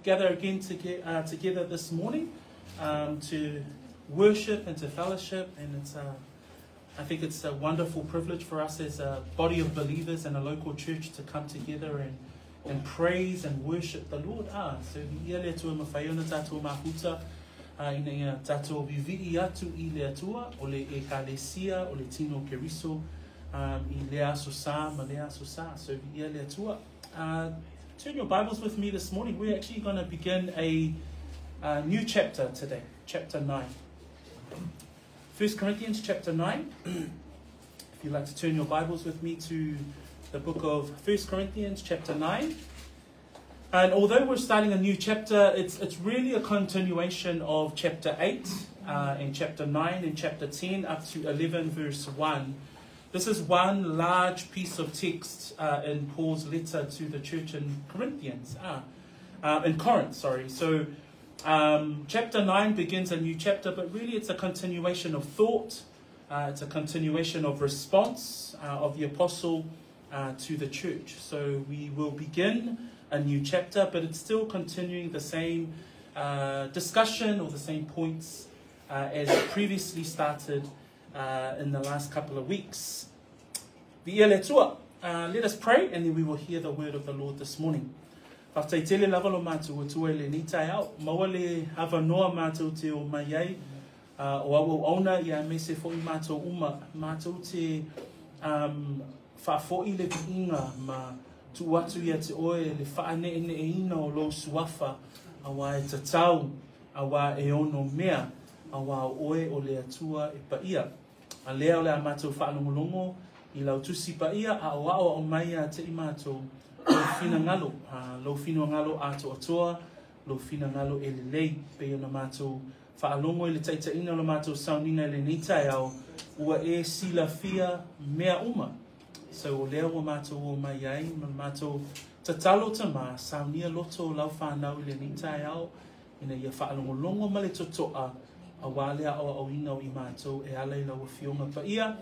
gather again together this morning to worship and to fellowship, and it's I think it's a wonderful privilege for us as a body of believers and a local church to come together and praise and worship the Lord. So viia le Atua mawhai ona tātou mafuta ina ia tātou vivi'i atu i le Atua o le ekalesia o le tino Keriso i le aso sa ma le aso sa. So viia le Atua. Turn your Bibles with me this morning. We're actually going to begin a new chapter today, chapter 9. 1 Corinthians chapter 9. If you'd like to turn your Bibles with me to the book of 1 Corinthians chapter 9. And although we're starting a new chapter, it's really a continuation of chapter 8 and chapter 9 and chapter 10 up to 11 verse 1. This is one large piece of text in Paul's letter to the church in Corinthians, in Corinth, sorry. So chapter 9 begins a new chapter, but really it's a continuation of thought. It's a continuation of response of the apostle to the church. So we will begin a new chapter, but it's still continuing the same discussion or the same points as previously started in the last couple of weeks. Let us pray, and then we will hear the word of the Lord this morning. Whaftai tele lava lo mātou o tua i le nei tai au. Maua le avanoa mātou te o mai ai, o au auna ia me se fo i mātou uma. Mātou te whaafo i le viinga ma tu atu ia te oe le whaane ene e ina o lo suafa awa e tatau, awa e ono mea, awa o oe o le atua e paia. A lea o le a mātou whaalongolongo i lau tusi paia a o ao o mai a te i mātou lo whina ngalo, lo whina ngalo ato atoa, lo whina ngalo e le lei, pe ona mātou whaalongo i le taita ina o le mātou sauninga i le nei tai ao, ua e sila fia mea uma. So o lea ua mātou o mai ai, ma mātou tatalo tama, saunia loto o lau whanau i le nei tai ao, ina ia whaalongolongo ma le totoa, a wā lea o au ina o i mātou e ala i lau fionga pa ia,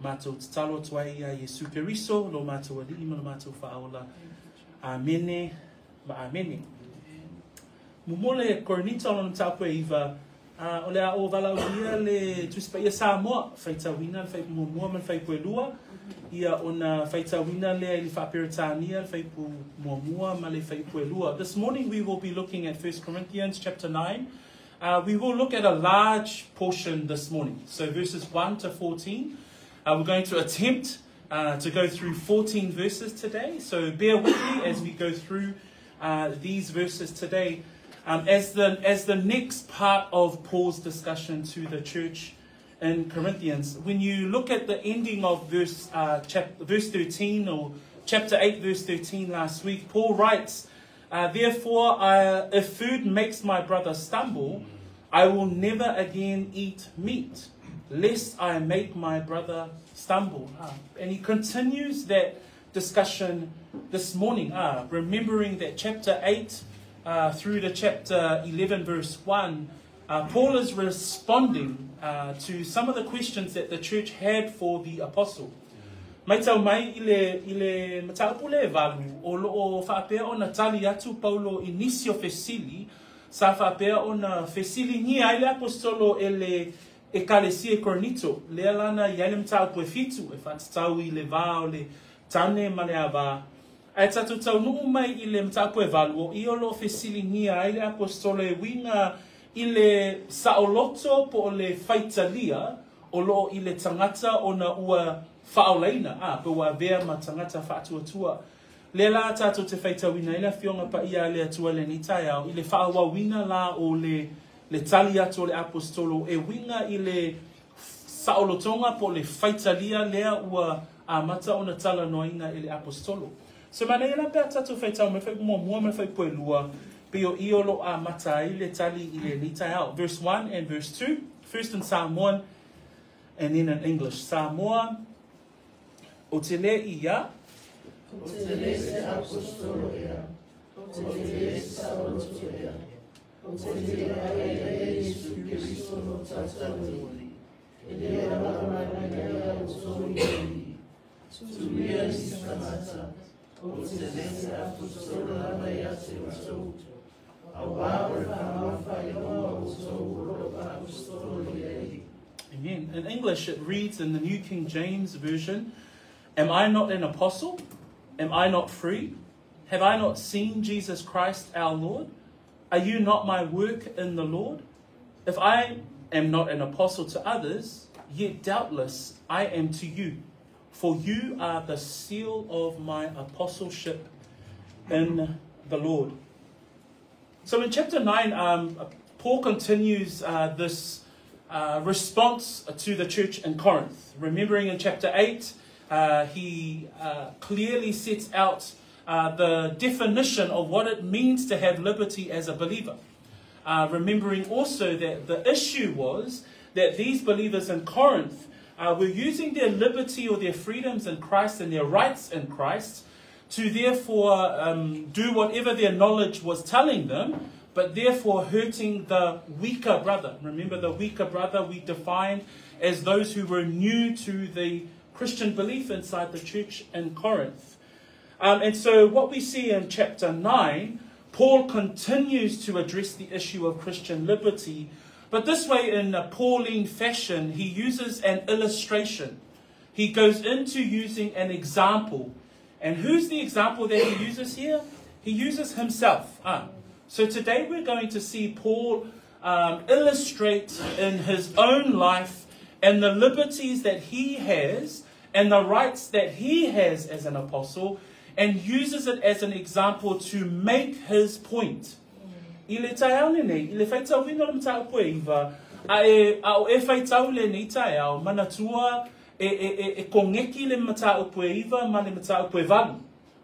mātou tatalo atu ai ia Yesu Keriso, lo mātou ali'i ma lo mātou whaola. Amene ma amene. Mumole Korinito o tāpue iwa, o le a o vala uia le tusipa ia Samoa, whaitawina, le whaipumua ma le whaipuelua, ia ona whaitawina lea i le whaaperetania, le whaipumuamua ma le whaipuelua. This morning we will be looking at 1 Corinthians chapter 9. We will look at a large portion this morning. So verses 1 to 14. We're going to attempt to go through 14 verses today. So bear with me as we go through these verses today. As the next part of Paul's discussion to the church in Corinthians. When you look at the ending of verse 13 or chapter 8 verse 13 last week, Paul writes, therefore, if food makes my brother stumble, I will never again eat meat, lest I make my brother stumble. And he continues that discussion this morning, remembering that chapter 8 through to chapter 11 verse 1, Paul is responding to some of the questions that the church had for the apostle. Mai tau mai i le mataupule e valu, o loo whaapea o na tali atu Paulo i nisi o fesili, sa whaapea o na fesili ni ai le apostolo e le ekalesia e Korinito, lea lana i ai le mataupu e fitu, e whaatatau i le vā o le tane ma le ava. Ai tatu tau nuu mai i le mataupu e valu, o i o loo fesili ni ai le apostolo e winga i le saoloto po o le faitalia, o loo i le tangata o na ua whaolaina, pe ua vea ma tangata whaatuatua. Le la tātou te whaitawina i le fionga pa ia le atua le ni taiao, i le whaawawina la o le tali atu o le apostolo, e winga i le saolotonga po le faitalia lea ua amata o na tala noaina i le apostolo. So mana ia la pea tātou whaitau me whai mua me whai puelua, pe o iolo amata i le tali i le ni taiao. Verse 1 and verse 2, first in Samoan and then in English. Samoa, o te le ia, o te le se apostolo ia, o te le se saoloto ia, o te le ai e Yesu Keriso no tātou e le ala mai o tō i tuia i tangata, o te le se apostolo lava ia te outou, English, it reads in the New King James Version, Am I not an apostle? Am I not free? Have I not seen Jesus Christ our Lord? Are you not my work in the Lord? If I am not an apostle to others, yet doubtless I am to you, for you are the seal of my apostleship in the Lord. So in chapter 9, Paul continues this response to the church in Corinth. Remembering in chapter 8, he clearly sets out the definition of what it means to have liberty as a believer. Remembering also that the issue was that these believers in Corinth were using their liberty or their freedoms in Christ and their rights in Christ to therefore do whatever their knowledge was telling them, but therefore hurting the weaker brother. Remember, the weaker brother we defined as those who were new to the Christian belief inside the church in Corinth. And so what we see in chapter 9, Paul continues to address the issue of Christian liberty, but this way, in a Pauline fashion, he uses an illustration. He goes into using an example. And who's the example that he uses here? He uses himself. So today we're going to see Paul illustrate in his own life and the liberties that he has and the rights that he has as an apostle, and uses it as an example to make his point. I le taeao lenei, i le faitauina o le mataupu e 9, a e, a o e faitau lenei taeao, manatua e kogeki le mataupu e 9 ma le mataupu e 8.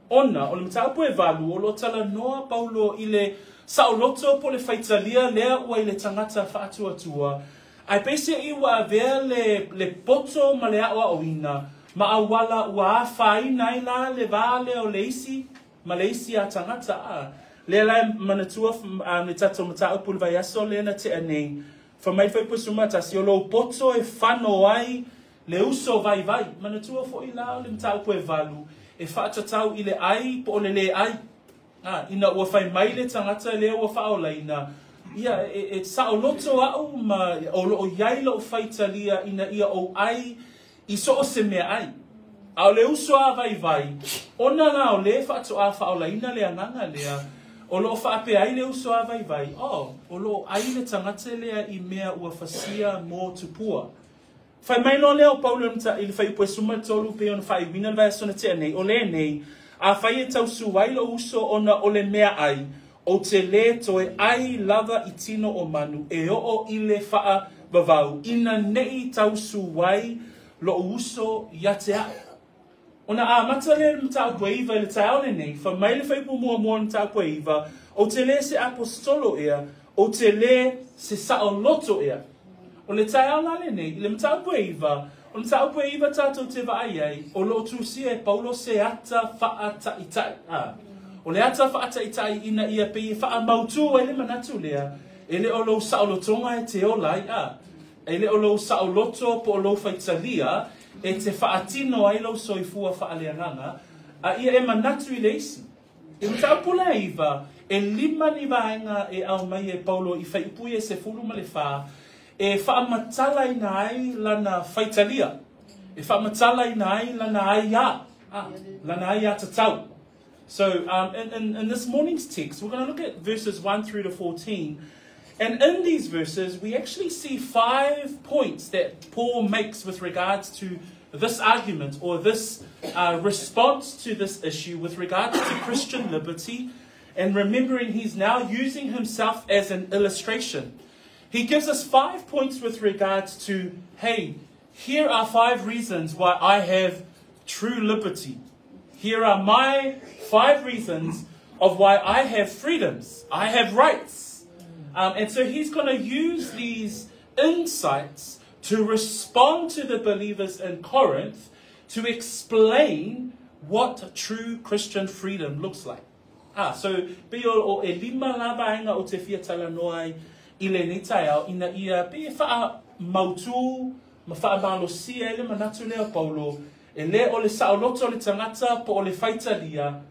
Ona, o le mataupu e 8, o lo talanoa Paulo i le saoloto po le faitalia lea ua i le tagata faatuatua. Ae peiseai ua avea le poto ma le aoaoina, ma auala ua afaina ai la le va lea o le isi ma le isi a tagata a. Lea la e manatua le tatou mataupu le vaiaso lea na tea nei. Fai mai fuaiupu e 11, o lou poto e fano ai le uso vaivai. Manatua foʻi la o le mataupu e 8, e faatatau i le ai po o le lē ai. Ina ua fai mai le tagata lea ua faaolaina, ia e saoloto au ma o loo iai lou faitalia ina ia ou ai i so o se meaai. A o le uso a vaivai, ona la o le faatoa faaolaina le agaga lea, o loo faapea ai le uso a vaivai, oh, o loo ai le tagata lea i mea ua fasia mo tupua. Fai mai loa lea o Paulo i le fuaiupu e 13 pei ona faaiuina le vaiaso na tea nei, o lenei, afai e tausu ai lou uso ona o le meaai, ou te lē toe ai lava i tino o manu e oo i le faavavau, ina nei tausu ai lou uso ia te au. Ona amata lea le mataupu e 9 i le taeao lenei, fai mai le fuaiupu muamua o le mataupu e 9, ou te lē se aposetolo ea, ou te lē se saoloto ea. O le taeao la lenei, i le mataupu e 9, o le mataupu e 9 tatou te vaai ai, o loo tusia e Paulo se ata faataʻitaʻi. O le ata faataʻitaʻi ina ia pei e faamautū ai le manatu lea, e le o lou saolotoga e te ola ai a. E le o lou saoloto po o lou faitalia e te faatino ai lou soifua faaleagaga, a ia e manatu i le isi. I mataupu la e 9, e 5 ni vaega e aumai e Paulo i fuaiupu e 14, e faamatalaina ai lana faitalia, e faamatalaina ai lana aiā, lana aiā tatau. So in this morning's text, we're going to look at verses 1 through to 14. And in these verses, we actually see 5 points that Paul makes with regards to this argument or this response to this issue with regards to Christian liberty. And remembering he's now using himself as an illustration. He gives us 5 points with regards to, hey, here are 5 reasons why I have true liberty. Here are my 5 reasons of why I have freedoms. I have rights. And so he's going to use these insights to respond to the believers in Corinth to explain what true Christian freedom looks like. So pei o e 5 la vaega o te fia talanoa ai i lenei taeao ina ia pei e faamautū ma faamalosia ai le manatu lea o Paulo, e lē o le saoloto o le tagata po o le faitalia,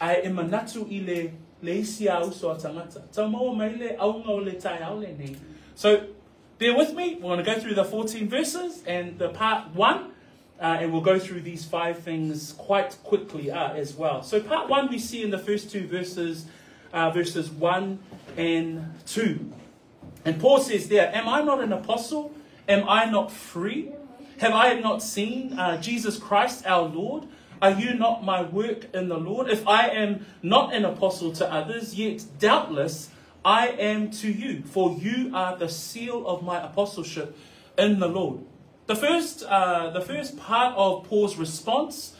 ae e manatu i le isi a uso a tagata. Tau maua mai le auga o le taeao lenei. So, bear with me. We're going to go through the 14 verses and the part 1, and we'll go through these 5 things quite quickly as well. So part 1 we see in the first 2 verses, verses 1 and 2. And Paul says there, "Am I not an apostle? Am I not free? Have I not seen Jesus Christ our Lord? Are you not my work in the Lord? If I am not an apostle to others, yet doubtless I am to you, for you are the seal of my apostleship in the Lord." The first part of Paul's response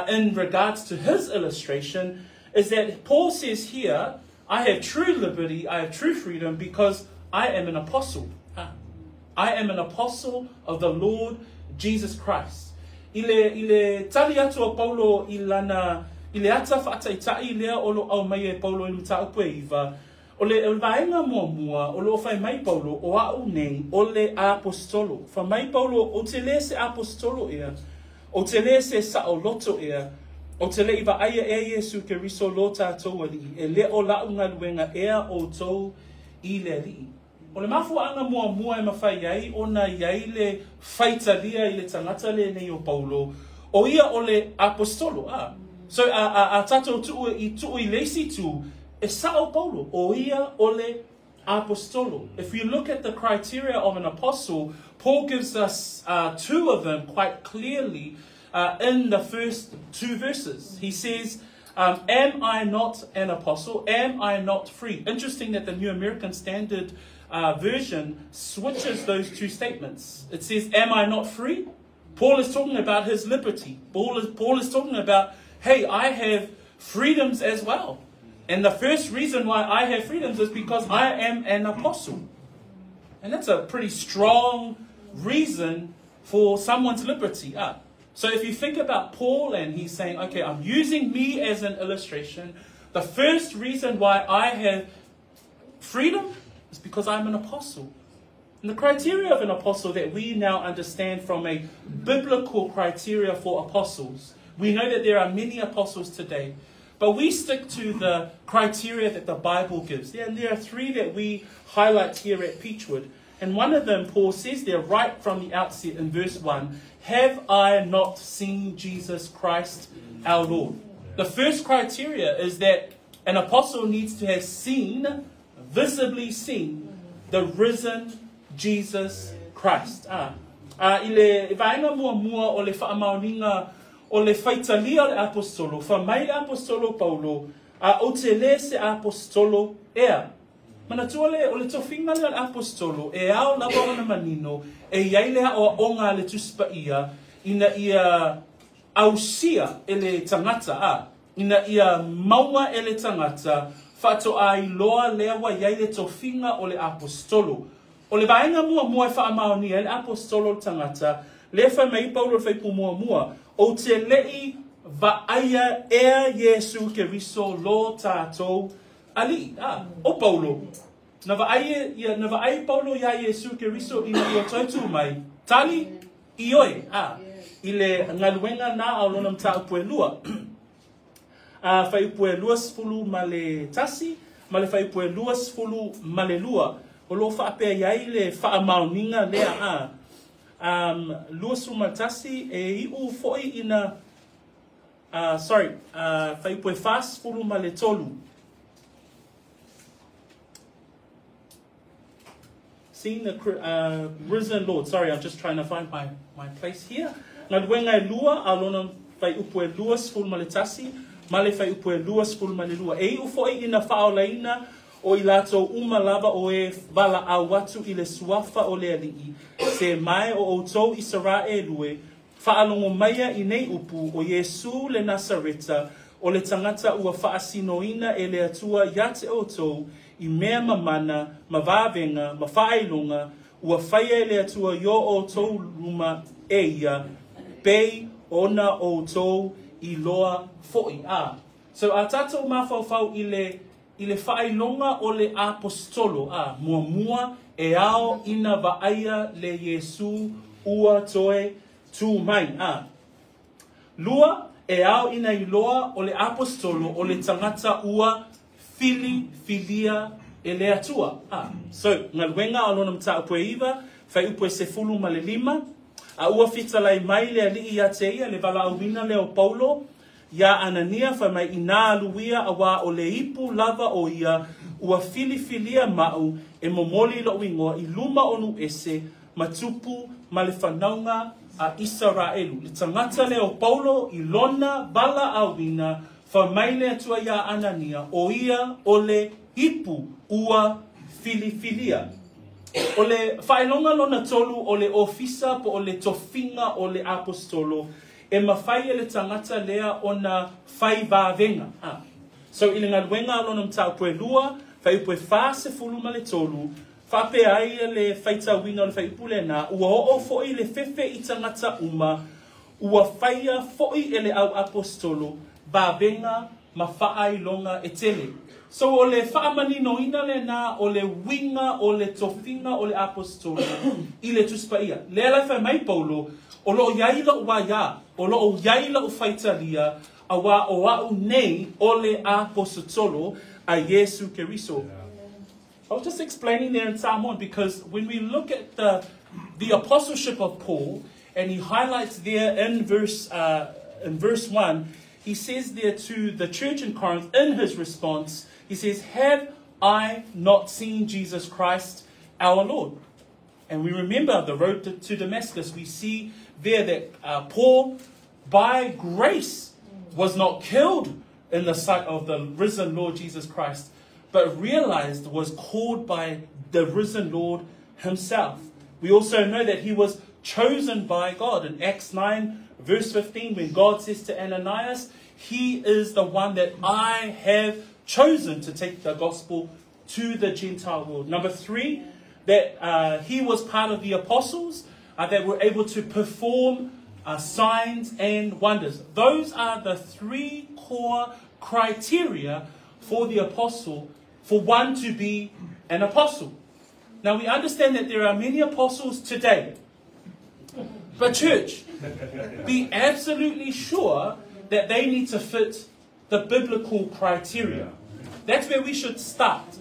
in regards to his illustration is that Paul says here, I have true liberty, I have true freedom because I am an apostle. I am an apostle of the Lord Jesus Christ. I le tali atu o Paulo i lana, i le ata whaataitai lea o lo au mai e Paulo i le mataupu e iva, o le vaenga mua mua o lo whai mai Paulo o au nei o le apostolo. Whai mai Paulo o te le se apostolo ea, o te le se saoloto ea, o te le iwa aia e Iesu ke riso lo tātou ali, e le o lau ngaluenga ea o tau i le alii. O le mafuaanga mua mua e mawhai ai, o na iai le whaitalia i le tangata le nei o Paulo, o ia o le apostolo. So a tātou tuu i tuu i leisi tu, e sao Paulo, o ia o le apostolo. If you look at the criteria of an apostle, Paul gives us 2 of them quite clearly in the first 2 verses. He says, am I not an apostle? Am I not free? Interesting that the New American Standard version switches those 2 statements. It says, am I not free? Paul is talking about his liberty. Paul is talking about, hey, I have freedoms as well. And the first reason why I have freedoms is because I am an apostle. And that's a pretty strong reason for someone's liberty. So if you think about Paul and he's saying, okay, I'm using me as an illustration. The first reason why I have freedom is because I'm an apostle. And the criteria of an apostle that we now understand from a biblical criteria for apostles, we know that there are many apostles today, but we stick to the criteria that the Bible gives. And there are 3 that we highlight here at Peachwood. And one of them, Paul says there right from the outset in verse 1, have I not seen Jesus Christ our Lord? The first criteria is that an apostle needs to have seen, visibly seen, the risen Jesus Christ. I le vaenga mua mua o le whaamaoninga o le whaitalia o le apostolo, wha mai le apostolo Paulo, a o te le se apostolo ea. Mana tua le, o le tofinga le apostolo, e ao lava ona manino, e iai lea o onga le tuspa ia, ina ia ausia e le tangata, ina ia maua e le tangata, whato ai loa lea wa iai le tofinga o le apostolo. O le vaenga mua mua e whaamaonia e le apostolo le tangata, le wha mai Paulo le whaipu mua mua, o te lei vaaia ea Iesu Keriso lo tātou ali. O Paulo. Na vaai Paulo ia Iesu Keriso ina ia tautu mai. Tali i oe. I le ngaluenga nā au lona mtāupu e lua. Whaipu e 21 ma le whaipu e 22. O lo whaapea iai le whaamaoninga lea a. 21 e iu foi ina whaipu e 43. Seeing the risen Lord. Sorry, I'm just trying to find my place here. Ngaluenga e lua, a lona whaiupu e 21, ma le whaiupu e 22. E iu foi ina whaolaina o i lātou uma lava o e wala au atu i le suafa o le alii. Se mai o outou Israe lue, whaalongo maia i nei upu o Iesu le Nasareta, o le tangata ua whaasinoina e le atua ia te outou, i mea mamana, ma vāvenga, ma whaailonga, ua whaia e le atua i o outou luma e ia, pei ona outou i loa foi. So a tātou mawhauwhau i le whaailonga o le apostolo, mua mua e ao ina vaaia le Iesu ua toe tū mai. Lua e ao ina iloa o le apostolo o le tangata ua fili filia e le Atua. So, galuega a lona mataupu e 9, fuaiupu e 15, a ua fetalai mai le Alii ia te ia le valaauina lea o Paulo ia Anania fai mai inā alu ia auā o le ipu lava o ia ua filifilia ma'u e momoli lo'u igoa i luma o nuu ese ma tupu ma le fanauga a Isaraelu. Le tagata lea o Paulo i lona valaauina fai mai le Atua iā Anania o ia o le ipu ua filifilia. O le faailoga lona tolu o le ofisa po o le tofiga o le aposetolo e mafai e le tagata lea ona fai vavega. So i le galuega a lona mataupu e 2, fuaiupu e 43, faapea ai le faitauina o le fuaiupu lenā, ua oo foi le fefe i tagata uma, ua faia foi e le au aposetolo vavega ma faailoga e tele. So o le faamaninoina lenā o le uiga o le tofiga o le aposetolo i le Tusi Paia. Lea la e fai mai Paulo, o loo iai lo'u aiā, o loo iai lo'u faitalia, auā o a'u nei o le aposetolo a Iesu Keriso. I was just explaining there in Samoan because when we look at the apostleship of Paul, and he highlights there in verse 1, he says there to the church in Corinth, in his response, he says, "Have I not seen Jesus Christ our Lord?" And we remember the road to Damascus. We see there that Paul, by grace, was not killed in the sight of the risen Lord Jesus Christ, but realized was called by the risen Lord himself. We also know that he was chosen by God. In Acts 9, verse 15, when God says to Ananias, "He is the one that I have chosen to take the gospel to the Gentile world." Number 3, that he was part of the apostles that were able to perform signs and wonders. Those are the 3 core criteria for the apostle, for one to be an apostle. Now we understand that there are many apostles today. But church, be absolutely sure that they need to fit the biblical criteria. That's where we should start.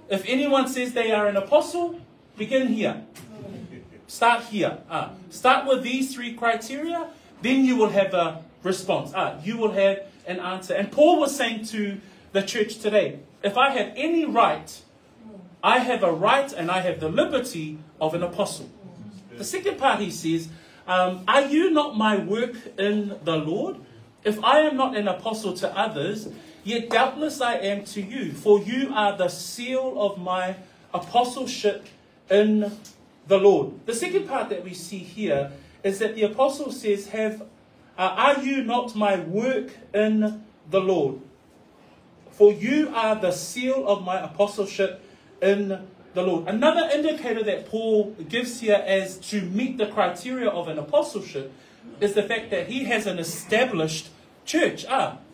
If anyone says they are an apostle, begin here. Start here. Start with these 3 criteria, then you will have a response. You will have an answer. And Paul was saying to the church today, if I have any right, I have a right and I have the liberty of an apostle. The second part he says, are you not my work in the Lord? If I am not an apostle to others, yet doubtless I am to you, for you are the seal of my apostleship in the Lord. The second part that we see here is that the apostle says, are you not my work in the Lord? For you are the seal of my apostleship in the Lord. Another indicator that Paul gives here as to meet the criteria of an apostleship is the fact that he has an established church.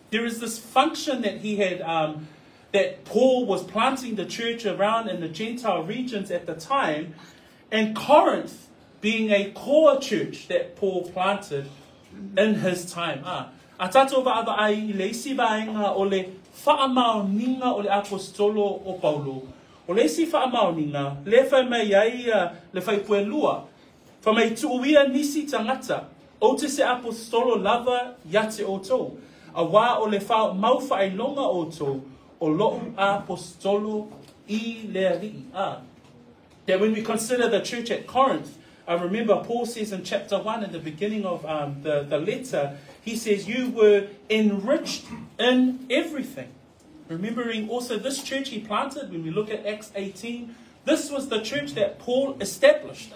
There is this function that he had, that Paul was planting the church around in the Gentile regions at the time, and Corinth being a core church that Paul planted in his time. A tātou vaava ai i le isi vaenga o le whaamaoninga o le apostolo o Paulo. O le isi whaamaoninga, le whai mai ai le whaipue lua, whai mai tuuia nisi tangata, o te se apostolo lava ia te o tō. A wā o le mau whailonga o tō, o lou apostolo i le alii. That when we consider the church at Corinth, I remember Paul says in chapter 1, in the beginning of the letter, he says, you were enriched in everything. Remembering also this church he planted, when we look at Acts 18, this was the church that Paul established.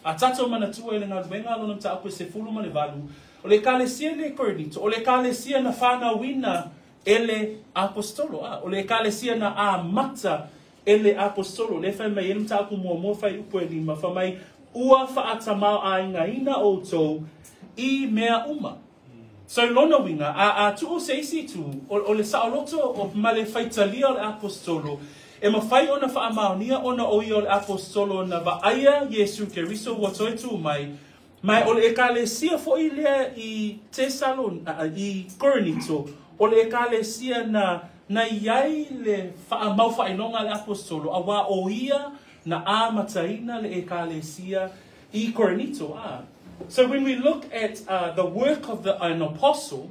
A tātou manatua i le galuega lona mataupu e 18, o le ekalesia le Korinito, o le ekalesia na whanauina e le apostolo. O le ekalesia na amata e le apostolo. Le whai mai e le mataupu mua whai upu e lima, whai mai ua whaatamau a inga ina o tō i mea uma. So lona winga, a tuu se isi tu, o le saoloto o male faitalia o le apostolo, e mawhai ona whaamaonia ona o ia o le apostolo na vaaia Iesu Keriso ua toe tū mai, mai o le ekalesia foi lea i Tesalon, i Korinito, o le ekalesia na na iai le faamau faailoga a le aposetolo auā o ia na amataina le ekalesia i Korinito a. So when we look at the work of an apostle,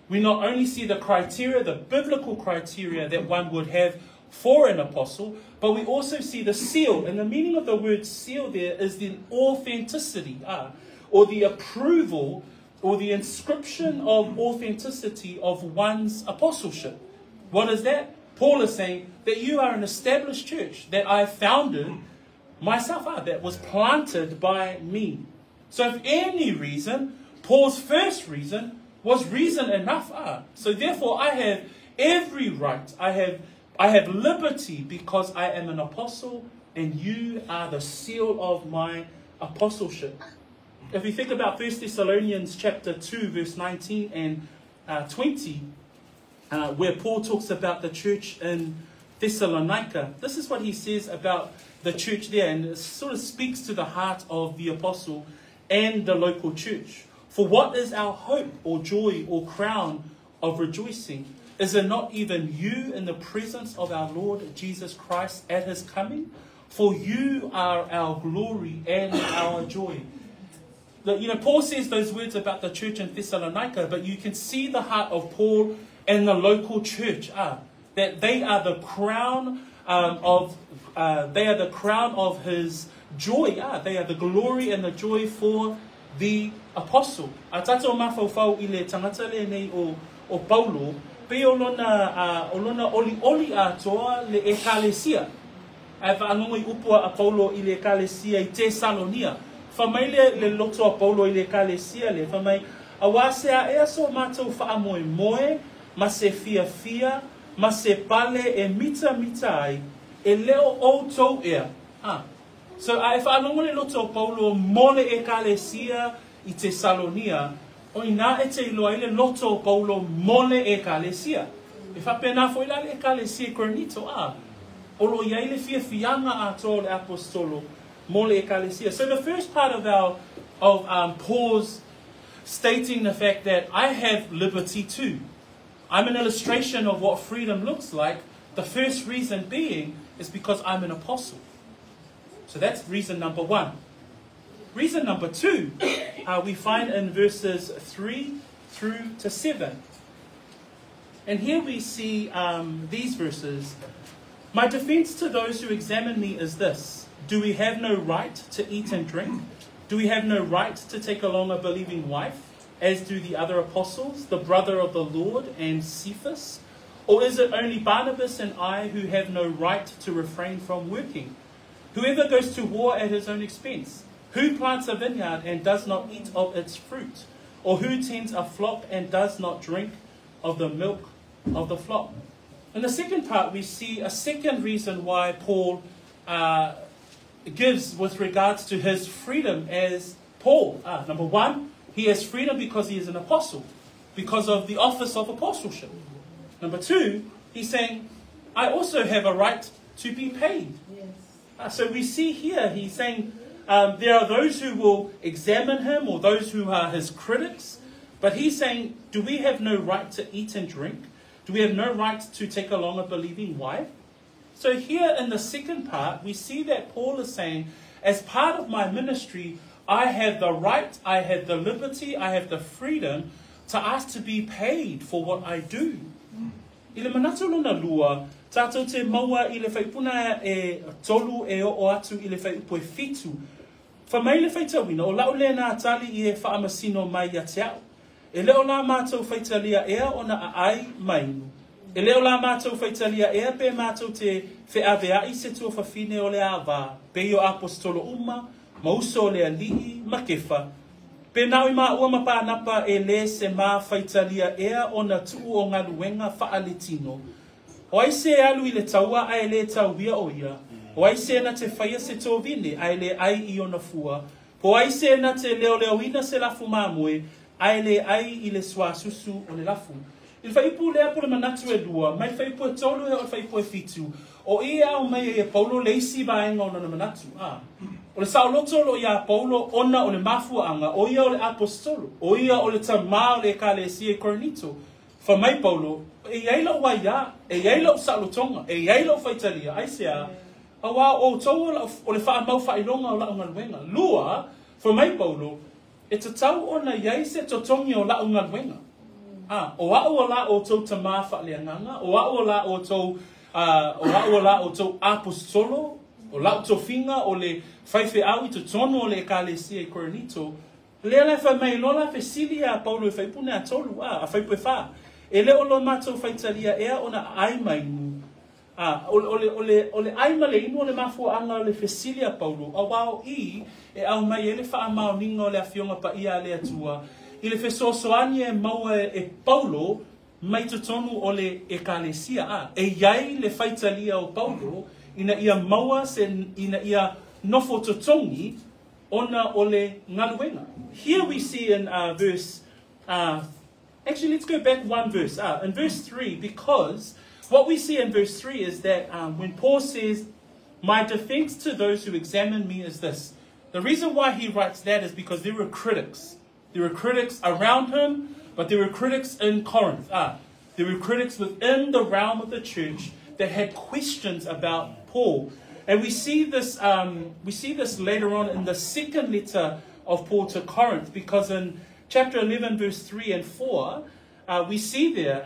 we not only see the criteria, the biblical criteria that one would have for an apostle, but we also see the seal. And the meaning of the word seal there is the authenticity, or the approval or the inscription of authenticity of one's apostleship. What is that? Paul is saying that you are an established church that I founded myself, that was planted by me. So if any reason, Paul's first reason was reason enough. So therefore I have every right, I have liberty because I am an apostle and you are the seal of my apostleship. If you think about 1 Thessalonians chapter 2, verse 19 and 20, where Paul talks about the church in Thessalonica, this is what he says about the church there, and it sort of speaks to the heart of the apostle and the local church. For what is our hope or joy or crown of rejoicing? Is it not even you in the presence of our Lord Jesus Christ at his coming? For you are our glory and our joy. You know, Paul says those words about the church in Thessalonica, but you can see the heart of Paul and the local church, that they are the crown they are the crown of his joy. They are the glory and the joy for the apostle. A tātou mafaufau i le tagata lenei o Paulo, pe o lona oli oli atoa le ekalesia. Ae faalogo i upu a Paulo i le ekalesia i Tesalonia. Fa mai le loto a Paulo i le ekalesia le, fa mai, auā se aʻea so matou faamoemoe, ma se fiafia, ma se pale e mitamita ai, e le o outou ea. Ah. So a e faalogo le loto o Paulo mo le ekalesia i Tesalonia, o ina e te iloa ai le loto o Paulo mo le ekalesia. E faapena foi la le ekalesia i Korinito, a. O lo iai le fiafiaga atoa o le apostolo mo le ekalesia. So the first part of Paul's stating the fact that I have liberty too. I'm an illustration of what freedom looks like. The first reason being is because I'm an apostle. So that's reason number one. Reason number two, we find in verses 3 through to 7. And here we see these verses. My defense to those who examine me is this: Do we have no right to eat and drink? Do we have no right to take along a believing wife, as do the other apostles, the brother of the Lord and Cephas? Or is it only Barnabas and I who have no right to refrain from working? Whoever goes to war at his own expense? Who plants a vineyard and does not eat of its fruit? Or who tends a flock and does not drink of the milk of the flock? In the second part, we see a second reason why Paul gives with regards to his freedom as Paul. Number one, he has freedom because he is an apostle, because of the office of apostleship. Number two, he's saying, I also have a right to be paid. Yes. So we see here, he's saying there are those who will examine him or those who are his critics, but he's saying, do we have no right to eat and drink? Do we have no right to take along a believing wife? So here in the second part, we see that Paul is saying, as part of my ministry, I have the right, I have the liberty, I have the freedom to ask to be paid for what I do. I le manatu lona lua, tātou te maua i le faipuna e tolu e o atu i le faiupu e fitu. Fa mai le faitauina, o lau le nā tali i e faamasino mai ia te au. E le o la mātou faitalia ea o na ai mainu. E le o la mātou faitalia ea pe mātou te wheaweai se tua whawhine o le āwā. Pe i o apostolo uma, ma uso o le alii, ma kefa. Pe nau i ua ma pānapa e le se mā faitalia ea o na tuu o ngaluenga whaaletino. O ai se alu i le taua a e le tauia o ia. O ai se na te whaia se tōvine a e le ai i ona fua. Po ai se na te leo leo ina se lafu māmoe a e le ai i le suasusu o le lafu. I le faiupu lea po le manatu e lua, mai le faiupu e tolu e o le faiupu e fitu. O ia au mai e Paulo le isi vaenga o lona manatu. Ah. O le saoloto lo ia Paulo ona o le mafuaanga, o ia o le apostolo, o ia o le tamā o le ekalesia i Korinito. Fai mai Paulo, E i ai la'u aiā, e i ai la'u sa'olotoga, e i ai la'u faitalia, aisea? Auā o outou o le fa'amau fa'ailoga o la'u galuega. Lua, fai mai Paulo, e tatau ona i ai se totogi o la'u galuega. A, o a'u o la outou tamā fa'aleagaga, o a'u o la outou, o a'u o la outou aposetolo, o la'u tofiga o le faife'au i totonu o le Ekalesia i Korinito. Lea la e fai mai loa la fesili iā Paulo i fuaiupu nei a tolu, a, a fuaiupu e fā. E le o lo matou faitalia ea ona ʻai ma inu, a, o, o le, o le, o le ʻai ma le inu o le mafuaaga o le fesili a Paulo, auā o i e aumai ai le faamaoniga o le Afioga Paia a le Atua i le fesoasoani e maua e Paulo mai totonu o le Ekalesia, a, e i ai le faitalia o Paulo ina ia maua se, ina ia nofo totogi ona o le galuega. Here we see in verse, actually let's go back one verse. In verse 3, because what we see in verse 3 is that when Paul says, my defense to those who examine me is this. The reason why he writes that is because there were critics. There were critics around him, but there were critics in Corinth. There were critics within the realm of the church that had questions about Paul. And we see this later on in the second letter of Paul to Corinth, because in chapter 11, verse 3 and 4, we see there,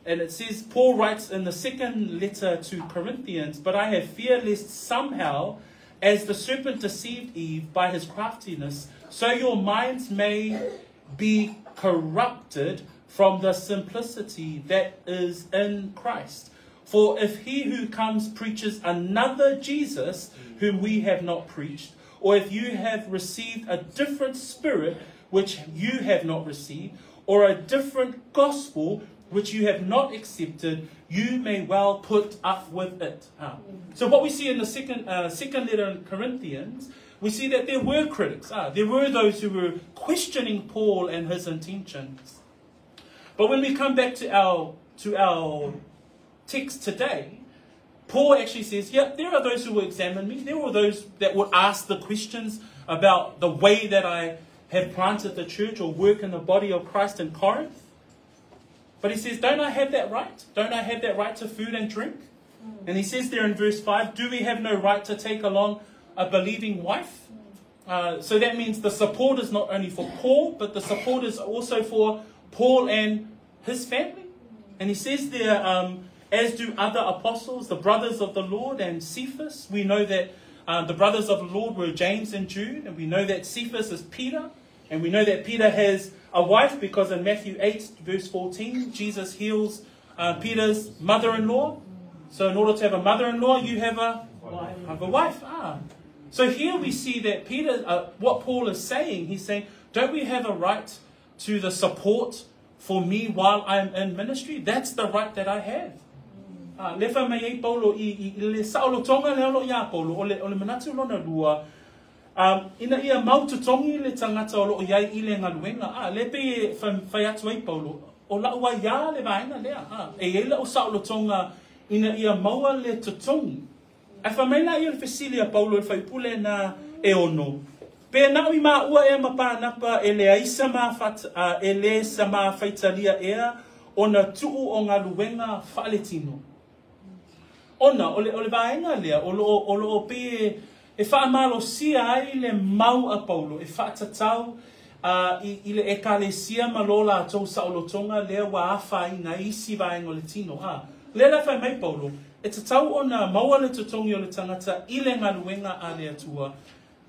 and it says, Paul writes in the second letter to Corinthians, but I have fear lest somehow, as the serpent deceived Eve by his craftiness, so your minds may be corrupted from the simplicity that is in Christ. For if he who comes preaches another Jesus, whom we have not preached, or if you have received a different spirit, which you have not received, or a different gospel, which you have not accepted, you may well put up with it. So what we see in the second letter in Corinthians, we see that there were critics. There were those who were questioning Paul and his intentions. But when we come back to our text today, Paul actually says, yeah, there are those who will examine me. There were those that would ask the questions about the way that I have planted the church or work in the body of Christ in Corinth. But he says, don't I have that right? Don't I have that right to food and drink? And he says there in verse 5, do we have no right to take along a believing wife? So that means the support is not only for Paul, but the support is also for Paul and his family. And he says there, as do other apostles, the brothers of the Lord and Cephas. We know that the brothers of the Lord were James and Jude, and we know that Cephas is Peter, and we know that Peter has a wife because in Matthew 8, verse 14, Jesus heals Peter's mother-in-law. So in order to have a mother-in-law, you have a wife. Have a wife. So here we see that Peter, what Paul is saying, he's saying, don't we have a right to the support for me while I'm in ministry? That's the right that I have. Le fai mai ai Paulo i le saolotoga lea o loo iā Paulo, o le manatu lona lua, ina ia mau totogi le tagata o loo i ai i le galuega. Le pei e fai atu ai Paulo, o la'u aiā le vaega lea, e i ai la'u saolotoga ina ia maua le totogi. Ae fai mai laia le fesili a Paulo i le faipule na e ono, pe na'u i maua ea ma Panapa e leai sa e lē sa mafaitalia ea ona tu'u o galuega fa'aletino. Ona o le vaega lea o loo pei e fa'amalosia ai le mau a Paulo e fa'atatau i le Ekalesia ma lo latou sa'olotoga lea ua afaina ai isi vaega o le tino. Lea la fai mai Paulo, e tatau ona maua le totogi o le tagata i le galuega a le Atua.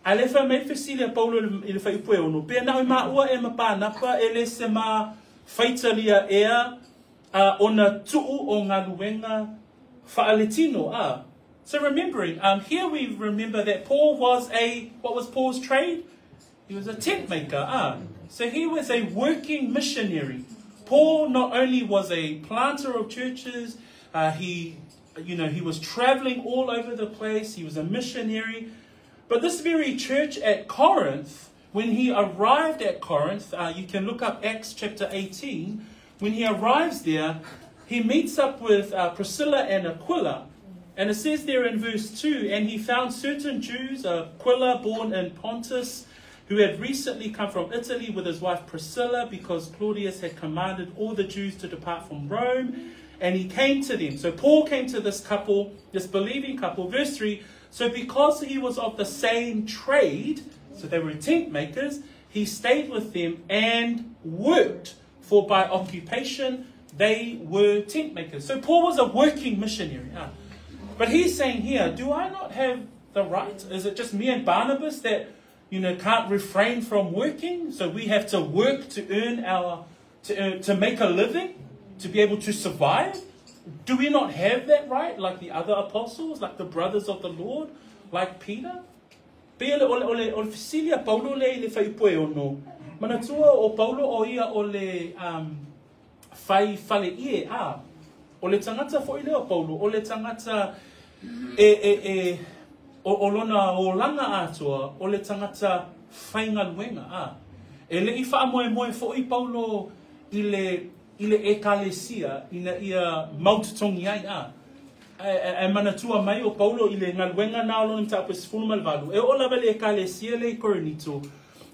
Ae le fai mai fesili a Paulo i le fuaiupu e ono, pe na'u i maua e ma Panapa e lē se ma faitalia ea ona tu'u o galuega fa'aletino. So remembering, here we remember that Paul was what was Paul's trade? He was a tent maker. So he was a working missionary. Paul not only was a planter of churches, he was traveling all over the place. He was a missionary. But this very church at Corinth, when he arrived at Corinth, you can look up Acts chapter 18. When he arrives there, he meets up with Priscilla and Aquila. And it says there in verse 2, and he found certain Jews, Aquila born in Pontus, who had recently come from Italy with his wife Priscilla, because Claudius had commanded all the Jews to depart from Rome. And he came to them. So Paul came to this couple, this believing couple. Verse 3, so because he was of the same trade, so they were tent makers, he stayed with them and worked, for by occupation they were tent makers. So Paul was a working missionary. Huh? But he's saying here, do I not have the right? Is it just me and Barnabas that, you know, can't refrain from working? So we have to work to earn our, to make a living, to be able to survive? Do we not have that right, like the other apostles, like the brothers of the Lord, like Peter? Pe o le fesili a Paulo lea i le fuaiupu e 6. Manatua o Paulo o ia o le fai fale ie a. O le tagata foi lea o Paulo, o le tagata e o lona olaga atoa, o le tagata faigaluega a. E le i faamoemoe foi Paulo i le ekalesia ina ia mautotogi ai a. E manatua mai o Paulo i le galuega na o lona mataupu e 18. E oo lava le ekalesia le i Korinito,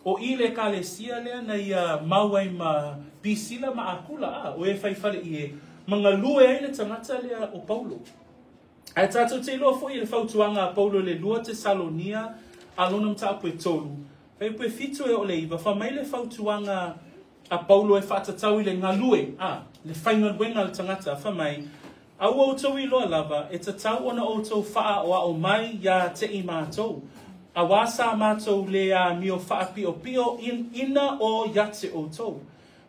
o i le ekalesia lea na ia mau ai ma Pisila ma Akula a, o e fai fale i e magalue ai le tagata lea o Paulo. Ae tatou te iloa foi i le fautuaga a Paulo le 2 Tesalonia a lona mataupu e 3. Fuaiupu e 7 e oo i le 9, fai mai le fautuaga a Paulo e faatatau i le galue, a, le faigaluega a le tagata, fai mai, a ua outou iloa lava, e tatau ona outou faaoao mai ia te i matou. Auā sa matou le amio faapiopio ina o ia te outou.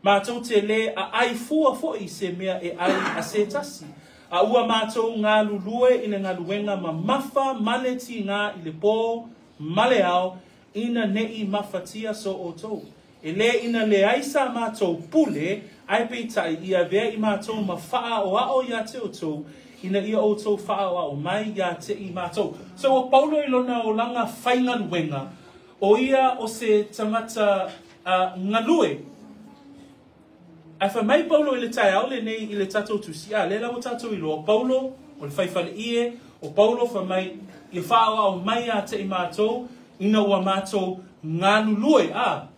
Matou te le aai fua foi i se mea e ai a se tasi. A ua matou galulue i le galuega mamafa ma le tigā i le pō ma le ao, ina nei mafatia so outou. E le ina leai sa matou pule, ae peitai i avea i matou ma faaoao ia te outou, ina ia outou faaoao mai ia te i matou. So o Paulo i lona olaga faigaluega, o ia o se tagata galue. Ae fai mai Paulo i le taeao lenei i le tatou tusi, a lea la ua tatou iloa, Paulo o le faifaleie, o Paulo fai mai ia faaoao mai ia te i matou, ina ua matou galulue. A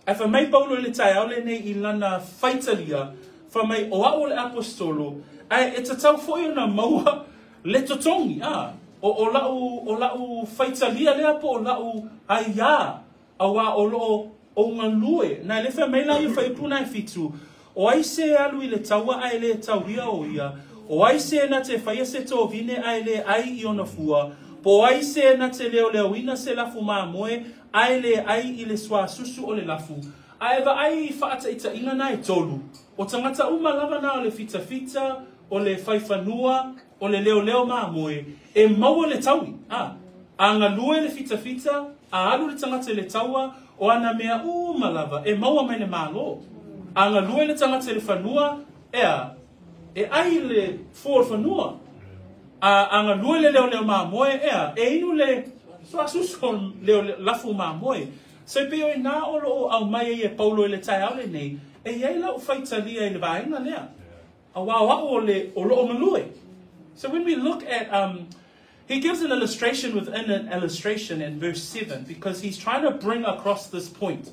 ae fai mai Paulo i le taeao lenei i lana faitalia, fai mai o au o le aposetolo, ae e tatau foi ona maua le totogi. A o lau faitalia lea po o lau aiā, auā o loo o galue. Na le fai mai la i fuaiupu na e 7, o ai se alu i le taua ae le tauia o ia, o ai se na te faia se tovine ae le ai i ona fua, po ai se na te leoleoina se lafu mamoe ae le ai i le suasusu o le lafu. Ae vaai i faataitaiga na e 3, o tagata uma lava na o le fitafita, o le faifanua, o le leoleo mamoe, e maua le taui. A galue le fitafita, a alu le tagata i le taua, o ana mea uma lava, e maua mai le malo. A galue le tagata i le fanua, ea, e ai le fua o le fanua. A galue le leoleo mamoe, ea, e inu le suasusu o le lafu mamoe. So pei o ina o loo aumai ai e Paulo i le taeao lenei, e iai lau faitalia i le vaega lea. Auā o au o le o loo galue. So when we look at, he gives an illustration within an illustration in verse 7, because he's trying to bring across this point.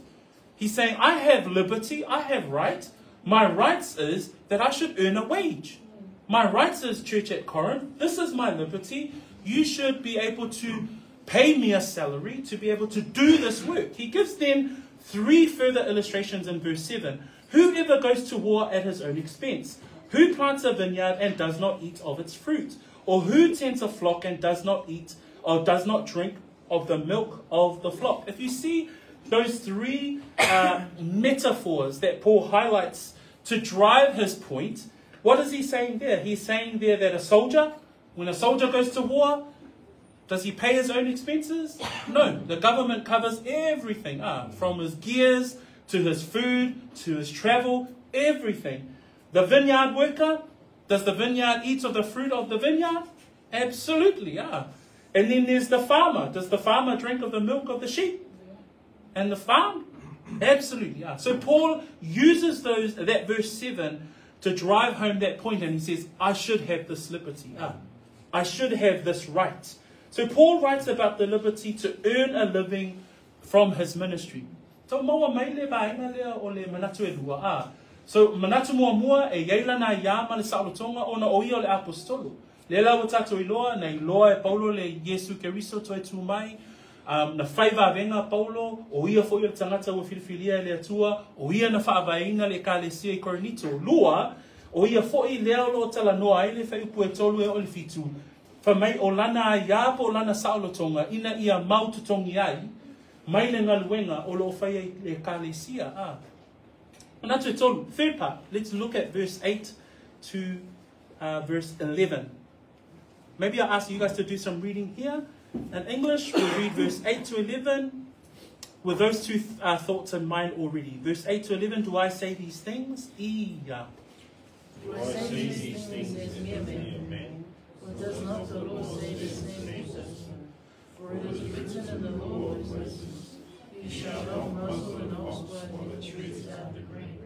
He's saying, I have liberty, I have right. My rights is that I should earn a wage. My rights is, church at Corinth, this is my liberty. You should be able to pay me a salary to be able to do this work. He gives them 3 further illustrations in verse 7. Whoever goes to war at his own expense? Who plants a vineyard and does not eat of its fruit? Or who tends a flock and does not eat or does not drink of the milk of the flock? If you see those 3 metaphors that Paul highlights to drive his point, what is he saying there? He's saying there that a soldier, when a soldier goes to war, does he pay his own expenses? No, the government covers everything, from his gears to his food to his travel, everything. The vineyard worker, does the vineyard eat of the fruit of the vineyard? Absolutely, yeah. And then there's the farmer. Does the farmer drink of the milk of the sheep and the farm? Absolutely, yeah. So Paul uses that verse 7 to drive home that point, and he says, I should have this liberty. I should have this right. So Paul writes about the liberty to earn a living from his ministry. Tau maua mai le vaega lea o le manatu e lua a. So manatu muamua e iai lana aiā ma le saolotoga ona o ia o le Aposetolo. Lea la ua tatou iloa, na iloa e Paulo le Iesu Keriso toe tu mai, na fai vavega Paulo, o ia foi o le tagata ua filifilia e le Atua, o ia na faavaeina le Ekalesia i Korinito. Lua, o ia foi lea o lo o talanoa ai le fuaiupu e 3 e oo i le 7, fai mai o lana aiā po o lana saolotoga ina ia mau totogi ai mai le galuega o lo o faia i le Ekalesia. A. Manatu e tolu, third part, let's look at verse 8 to verse 11. Maybe I'll ask you guys to do some reading here. In English, we'll read verse 8 to 11 with those two thoughts in mind already. Verse 8 to 11, do I say these things? Iya. Do I say these things as mere men? Or does not the law say the same also? For it is written in the law of Moses, You shall not muzzle an ox while he treads out the grain.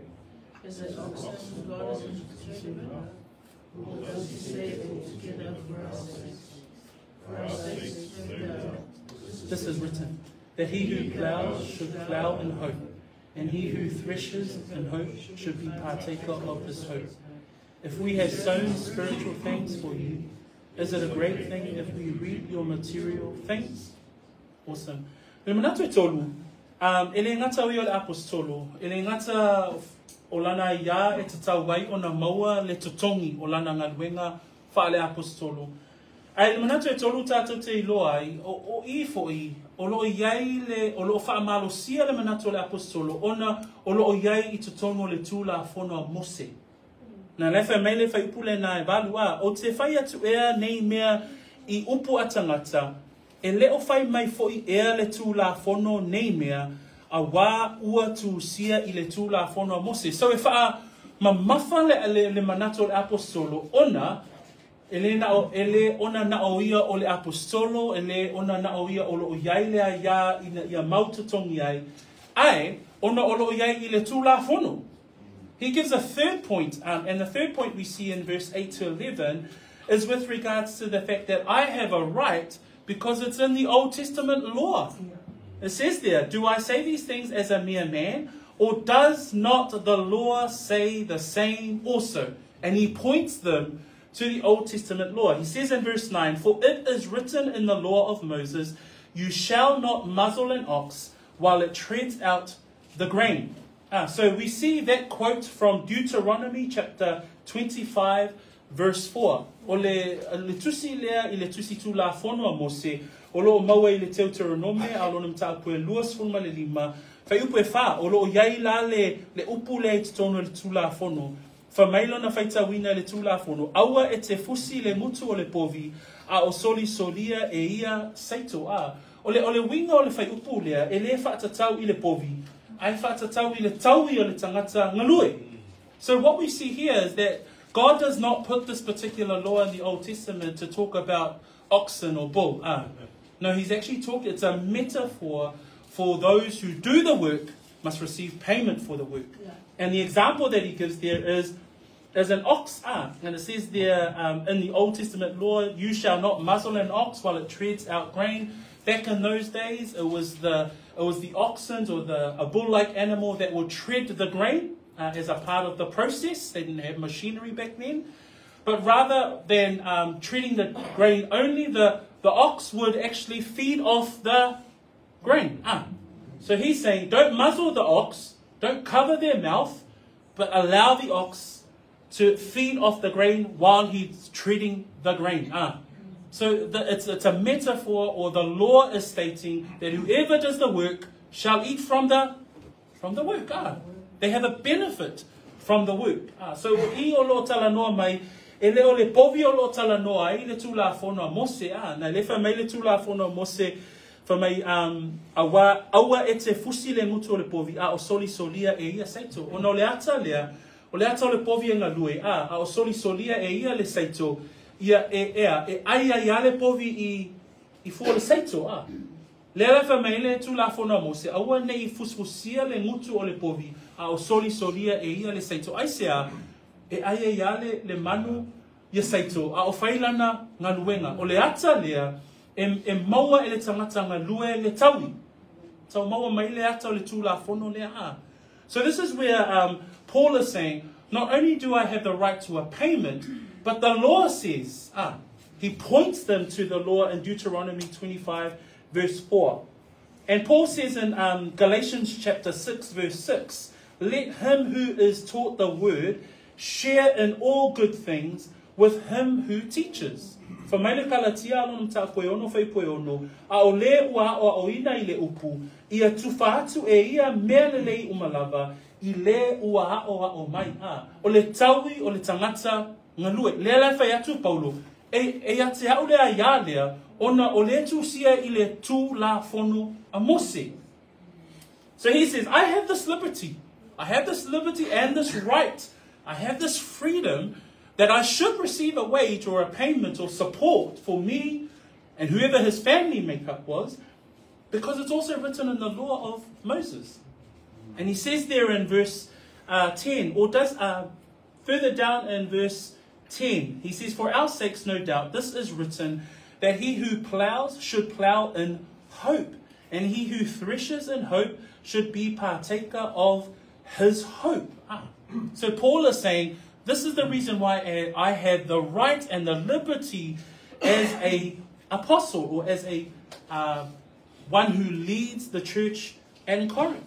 Is it oxen God is concerned about? Or does he say it altogether for our sakes? For our sakes, no doubt. This is written, that he who plows should plow in hope, and he who threshes in hope should be partaker of his hope. If we have sown spiritual things for you, is it a great thing if we reap your material things? Awesome. Le manatu e tolu, e le gata o ia o le Aposetolo, e le gata o lana aiā e tatau ai ona maua le totogi o lana galuega faale-Aposetolo. Ae le manatu e tolu tatou te iloa ai, o i foi o lo o i ai le, o lo o faamalosia le manatu o le Aposetolo ona o lo o i ai i totonu o le Tulafono a Mose. Na la e fai mai le fuaiupu lena e 8 a, ou te fai atu ea nei mea i upu a tagata, e le o fai mai foi ea le Tulafono nei mea, auā ua tusia i le Tulafono a Mose. So e faamamafa le manatu o le Aposetolo ona e le na o, e le ona na o ia o le Aposetolo, e le ona na o ia o lo o i ai le aiā ina ia mau totogi ai, ae ona o lo o i ai i le Tulafono. He gives a third point, and the third point we see in verse 8 to 11 is with regards to the fact that I have a right because it's in the Old Testament law. It says there, do I say these things as a mere man, or does not the law say the same also? And he points them to the Old Testament law. He says in verse 9, for it is written in the law of Moses, you shall not muzzle an ox while it treads out the grain. So we see that quote from Deuteronomy chapter 25, verse 4. O le tusi lea i le tusi Tulafono a Mose, o lo o maua i le Teuteronome, a lona mataupu e 25, fuaiupu e 4, o lo o i ai la le upu lea i totonu o le Tulafono. Fai mai lona faitauina i le Tulafono, aua e te fusi le gutu o le povi, a o solisolia e ia saito. O le uiga o le fuaiupu lea, e le faatatau i le povi, ae faatatau i le taui o le tagata galue. So what we see here is that God does not put this particular law in the Old Testament to talk about oxen or bull. No, he's actually talking, it's a metaphor for those who do the work must receive payment for the work. Yeah. And the example that he gives there is an ox. And it says there in the Old Testament law, you shall not muzzle an ox while it treads out grain. Back in those days, it was the oxen or a bull-like animal that would tread the grain as a part of the process. They didn't have machinery back then. But rather than treading the grain only, the ox would actually feed off the grain. So he's saying, don't muzzle the ox, don't cover their mouth, but allow the ox to feed off the grain while he's treading the grain. So it's a metaphor, or the law is stating that whoever does the work shall eat from the work. They have a benefit from the work. So i o lo talanoa mai, e le o le povi o lo talanoa ai le Tulafono a Mose. Na le fai mai le Tulafono a Mose, fai mai aua e te fusi le gutu o le povi, a o solisolia e ia saito. Ona o le ata lea, o le ata o le povi e galue, a o solisolia e ia le saito, ia e ea, e ai ai a le povi i fua le saito. Lea la fai mai le Tulafono a Mose, aua nei fusifusia le gutu o le povi, a o solisolia e ia le saito. Ai sea, e ai ai a le manu ia saito, a o whailana galuega. O le ata lea, e maua e le tagata galue le taui. Tau maua mai le ata o le Tulafono lea a. So this is where Paul is saying, not only do I have the right to a payment, but the law says, he points them to the law in Deuteronomy 25, verse 4. And Paul says in Galatians chapter 6, verse 6, let him who is taught the word share in all good things with him who teaches. Fa mai le Kalatia lona mataupu e ono faipu e ono, a o le ua aʻoaʻoina i le upu, ia tufa atu e ia mea lelei uma lava, i le ua aʻoaʻo mai. A, o le taui o le tagata galue. Lea la e fai atu Paulo, e, e ia te au le aiā lea, ona o le tusia i le Tulafono a Mose. So he says, I have this liberty. I have this liberty and this right. I have this freedom that I should receive a wage or a payment or support for me and whoever his family makeup was, because it's also written in the law of Moses. And he says there in verse 10, or does further down in verse 10, he says, For our sakes, no doubt, this is written that he who plows should plow in hope, and he who threshes in hope should be partaker of his hope. So Paul is saying, this is the reason why I have the right and the liberty as a apostle or as a one who leads the church in Corinth.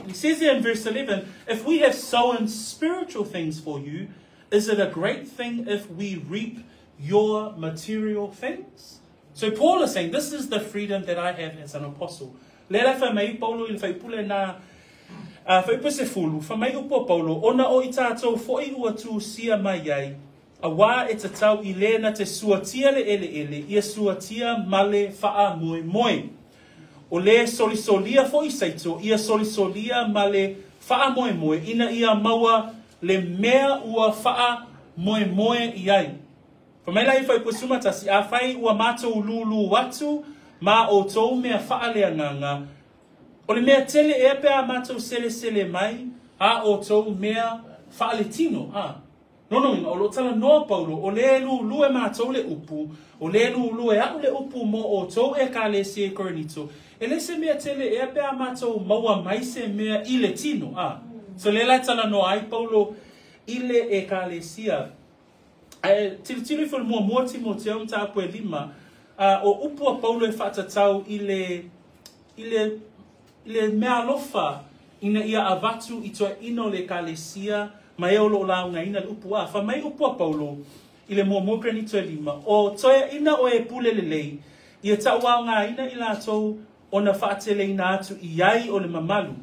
He says there in verse 11, if we have sown spiritual things for you, is it a great thing if we reap your material things? So Paul is saying, this is the freedom that I have as an apostle. Le la fa mai Paulo i le faipule na faipu se fulu, fa mai upo Paulo, ona o i tātou foi ua tu sia mai ai, a wā e te tau i le na te suatia le ele ele, ia suatia male whaa moe moe. O le solisolia foi seito, ia solisolia male whaa moe moe, ina ia maua le mea ua whaa moe moe i ai. Fa mai lai fai suma tasi, a fai ua mātou lulu watu, ma o tō mea whaalea nganga. O le mea tele e pe a mātou sele sele mai, a o tō mea whaale tino. A. No no inga, o lo tala noa Paulo, o le lulu e mātou le upu, o le lulu e au le upu mo o tō e ka le se Korinito. E le se mea tele e pe a mātou maua mai se mea i le tino. A. So le lai tala noa ai Paulo i le e ka le sia. Tilotilo ifo i le muamua Timoteo mataupu e lima, o upu a Paulo e faatatau i le, i le, i le meaalofa ina ia avatu i toeaina o le ekalesia ma e o loo laugaina le upu a. Fai mai upu a Paulo i le muamua Korinito e lima, o toeaina o e pule lelei, ia tauaogaina i latou ona faateleina atu i ai o le mamalu,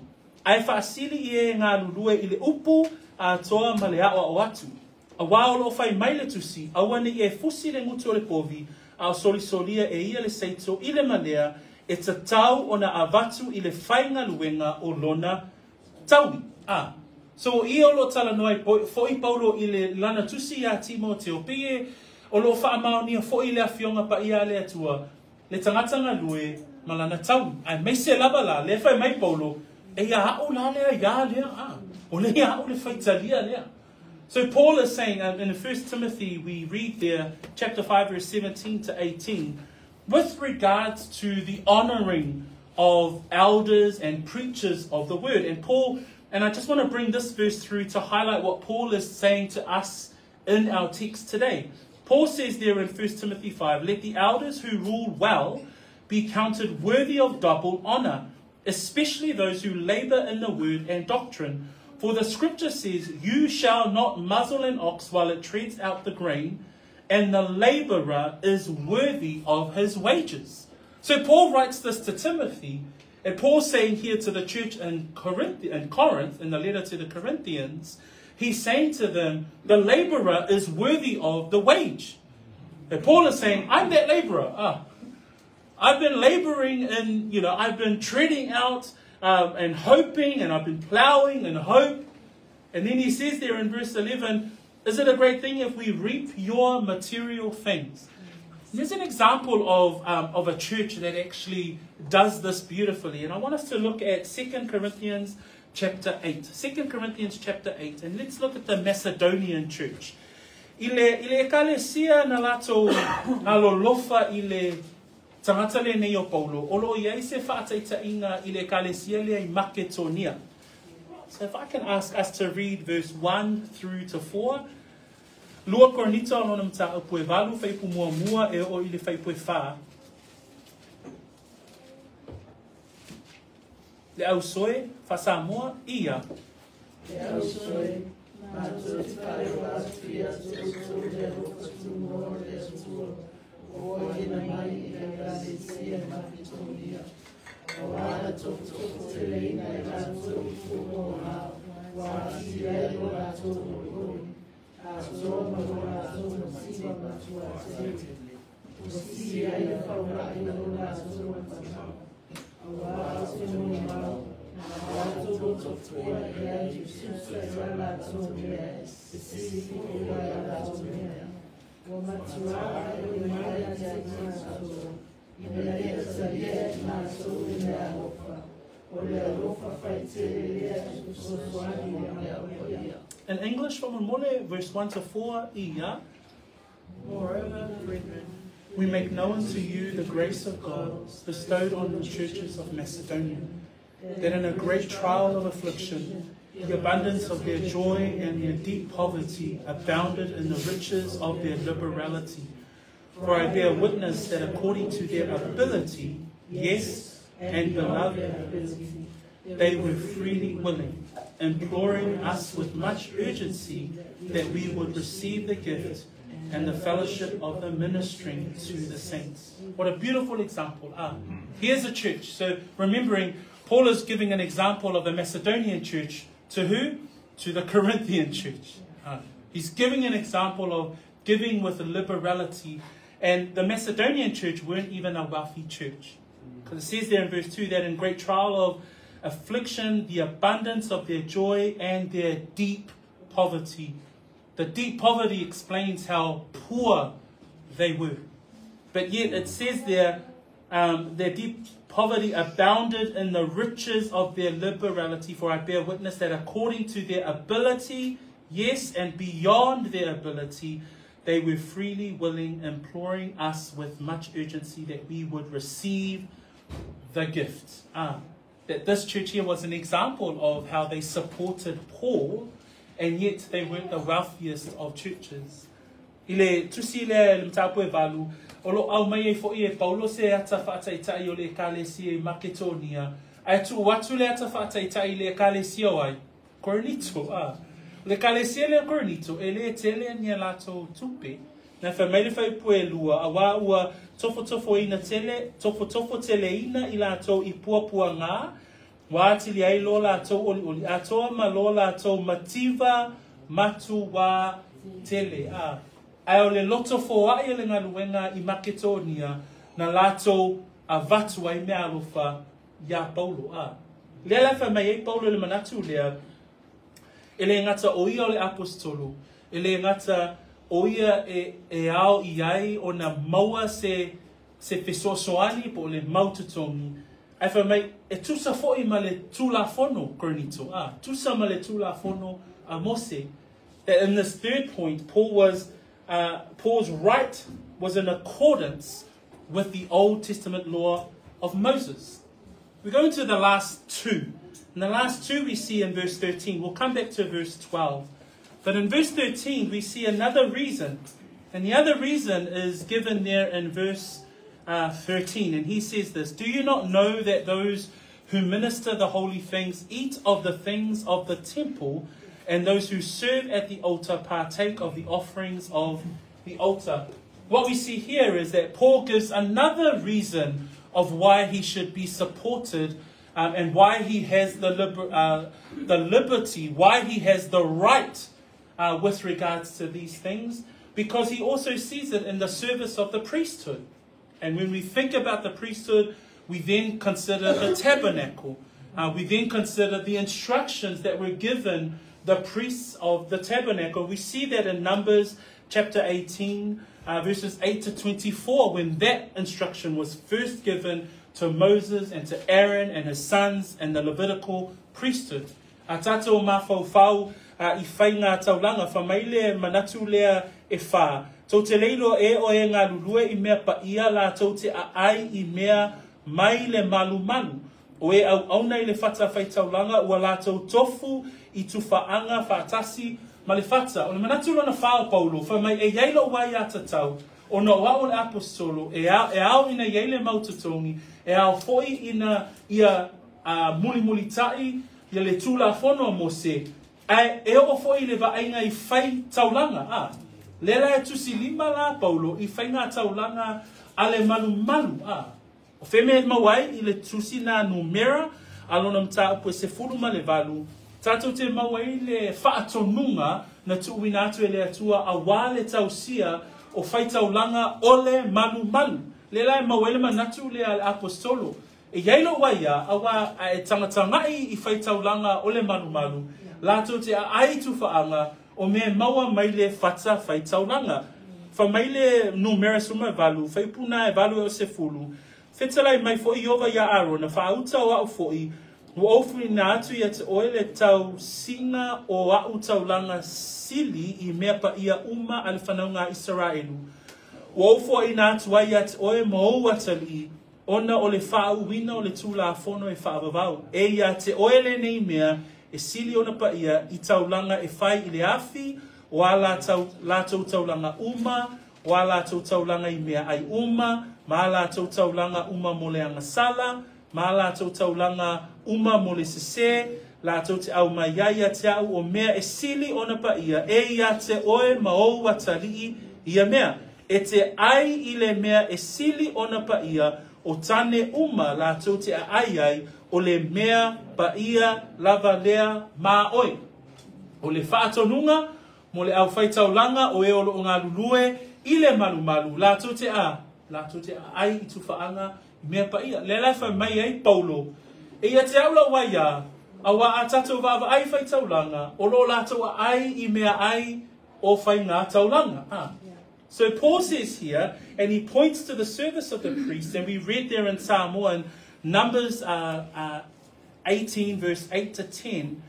ae faasili i e galulue i le upu atoa ma le aoao atu. Auā o loo fai mai le tusi, aua nei e fusi le gutu o le povi, a o solisolia e ia le seito i le malea, e tatau ona avatu i le faigaluega o lona taui. A. So o ia o loo talanoa ai foʻi Paulo i le lana tusi iā Timoteo, pei e o loo faamaonia foʻi le afioga paia a le Atua, le tagata galue ma lana taui. Aemaise lava la, lea fai mai Paulo, e ia aʻu la lea iā lea, a. O lea ia aʻu le faitalia lea. So Paul is saying in 1 Timothy, we read there, chapter 5, verse 17 to 18, with regards to the honoring of elders and preachers of the word. And Paul, and I just want to bring this verse through to highlight what Paul is saying to us in our text today. Paul says there in 1 Timothy 5, let the elders who rule well be counted worthy of double honor, especially those who labor in the word and doctrine. For the scripture says, you shall not muzzle an ox while it treads out the grain, and the laborer is worthy of his wages. So Paul writes this to Timothy, and Paul's saying here to the church in Corinth, in Corinth, in the letter to the Corinthians, he's saying to them, the laborer is worthy of the wage. And Paul is saying, I'm that laborer. I've been laboring and, you know, I've been treading out and hoping, and I've been plowing and hope. And then he says there in verse 11, is it a great thing if we reap your material things? There's an example of a church that actually does this beautifully. And I want us to look at 2 Corinthians chapter 8. 2 Corinthians chapter 8. And let's look at the Macedonian church. I le ekalesia na latou alolofa i le tagata lenei o Paulo, o loo i ai se faataitaiga i le ekalesia lea i Maketonia. So if I can ask us to read verse 1 through to 4. 2 Korinito lona mataupu e 8, fuaiupu muamua e oo i le fuaiupu e 4. Le ausoe, faa-Samoa, ia. Le ausoe, matou te faailoa atu ia te outou le alofa tunoa o le Atua, ua auina mai i le ekalesia i Maketonia, auā na tofotofoteleina e latou i puapuagā, ua atili ai lo latou olioli, atoa ma lo latou mativa matuā tele, ua sisi ai le faulai o lo latou matamata, auā ou te molimau, na latou tofoa i ai e tusa i a latou mea e sili foi i a latou mea. Ua matuā aliali mai ia te matou, ina ia talia e matou le meaalofa, o le alofa faitele lea e fesoasoani i le Mea Paia. In English, faamolemole, verse 1 to 4, ia. Moreover, brethren, We make known to you the grace of God bestowed on the churches of Macedonia, that in a great trial of affliction, the abundance of their joy and their deep poverty abounded in the riches of their liberality. For I bear witness that according to their ability, yes, and beloved ability, they were freely willing, imploring us with much urgency that we would receive the gift and the fellowship of the ministering to the saints. What a beautiful example. Here's a church. So remembering, Paul is giving an example of the Macedonian church to who? To the Corinthian church. He's giving an example of giving with liberality. And the Macedonian church weren't even a wealthy church. Because it says there in verse 2 that in great trial of affliction, the abundance of their joy and their deep poverty. The deep poverty explains how poor they were. But yet it says there, their deep poverty abounded in the riches of their liberality, for I bear witness that according to their ability, yes, and beyond their ability, they were freely willing, imploring us with much urgency that we would receive the gift. That this church here was an example of how they supported Paul, and yet they weren't the wealthiest of churches. I le tusi lea i le mataupu e 8, o lo o aumai ai foi e Paulo se ata faataitai o le ekalesia i Maketonia, ae tuu atu le ata faataitai i le ekalesia o ai? Korinito, a. O le ekalesia lea o Korinito, e le tele ni a latou tupe. Na fai mai le fuaiupu e 2, auā ua tofotofoina tele, tofotofoteleina i latou i puapuagā, ua atili ai lo latou olioli, atoa ma lo latou mativa matuā tele. A. Ae o le loto foai o le galuega i Maketonia, na latou avatu ai meaalofa iā Paulo. A. Lea la e fai mai ai Paulo i le manatu lea, e le gata o ia o le aposetolo, e le gata o ia e, e ao i ai ona maua se, se fesoasoani po o le mau totogi, ae fai mai, e tusa foi ma le Tulafono, Korinito, a, tusa ma le Tulafono a Mose. That in this third point, Paul's right was in accordance with the Old Testament law of Moses. We go into the last two. And the last two we see in verse 13. We'll come back to verse 12. But in verse 13, we see another reason. And the other reason is given there in verse 13. And he says this, Do you not know that those who minister the holy things eat of the things of the temple, and those who serve at the altar partake of the offerings of the altar? What we see here is that Paul gives another reason of why he should be supported, and why he has the liberty, why he has the right with regards to these things, because he also sees it in the service of the priesthood. And when we think about the priesthood, we then consider the tabernacle. We then consider the instructions that were given the priests of the tabernacle. We see that in Numbers chapter 18, verses 8 to 24, when that instruction was first given to Moses and to Aaron and his sons and the Levitical priesthood. A tātou mafaufau i whai ngā taulanga, wha mai le manatu lea e whā. Tou te le iloa ē o e galulue i mea paia latou te aai i mea mai le malumalu, o e auauna i le fatafaitaulaga ua latou tofu i tufaaga faatasi ma le fata. O le manatu lona fa o Paulo, fai mai e iai lou aiatatau, ona o a'u o le aposetolo, e ao ina iai le mau totogi, e ao foi ina ia mulimulita'i ia le Tulafono a Mose, ae e oo foi i le vaaiga i faitaulaga. A lea la e tusi lima la Paulo i faiga taulaga a le malumalu. A o fea mea e maua ai i le tusi na Numera a lona mataupu e 18, tatou te maua ai le faatonuga na tuuina atu e le Atua auā le tausia o faitaulaga o le malumalu. Lea la e maua ai le manatu lea a le aposetolo, e iai lou aiā, auā a e tagatagai i faitaulaga o le malumalu, latou te aai i tufaaga o mea e maua mai le fata faitaulaga. Fai mai le Numera 18, fuaiupu na e 8 e oo i le 10, Fetalai mai foi Ieova iā Arona, Faauta o a'u foi, ua ou tuuina atu ia te oe le tausiga o a'u taulaga sili i mea paia uma a le fanauga a Isaraelu, ua ou foaina atu ai ia te oe ma ou atalii, ona o le faauuina o le Tulafono e faavavau. E ia te oe lenei mea e sili ona paia i taulaga e fai i le afi, o a latou taulaga uma, o a latou taulaga i meaai uma, ma a latou taulaga uma mo le agasala, ma a latou taulaga uma mo le sesē, latou te aumai ai ia te a'u o mea e sili ona paia, e ia te oe ma ou atalii ia mea. E te ai i le mea e sili ona paia, o tane uma latou te aai ai, o le mea paia lava lea ma oe. O le faatonuga mo le aufaitaulaga o e o loo galulue i le malumalu, latou te a latou te aai i tufaaga i mea paia. Lea la e fai mai ai Paulo, e ia te a'u lou aiā, auā a tatou vaavaai i faitaulaga, o loo latou aai i meaai o faiga taulaga. Ah. So Paul says here, and he points to the service of the priest, and we read there in Samoan, Numbers 18, verse 8 to 10.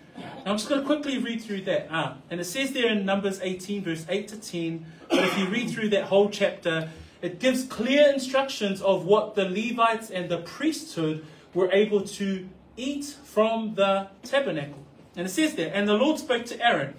I'm just going to quickly read through that. And it says there in Numbers 18, verse 8 to 10, but if you read through that whole chapter, it gives clear instructions of what the Levites and the priesthood were able to eat from the tabernacle. And it says there, And the Lord spoke to Aaron,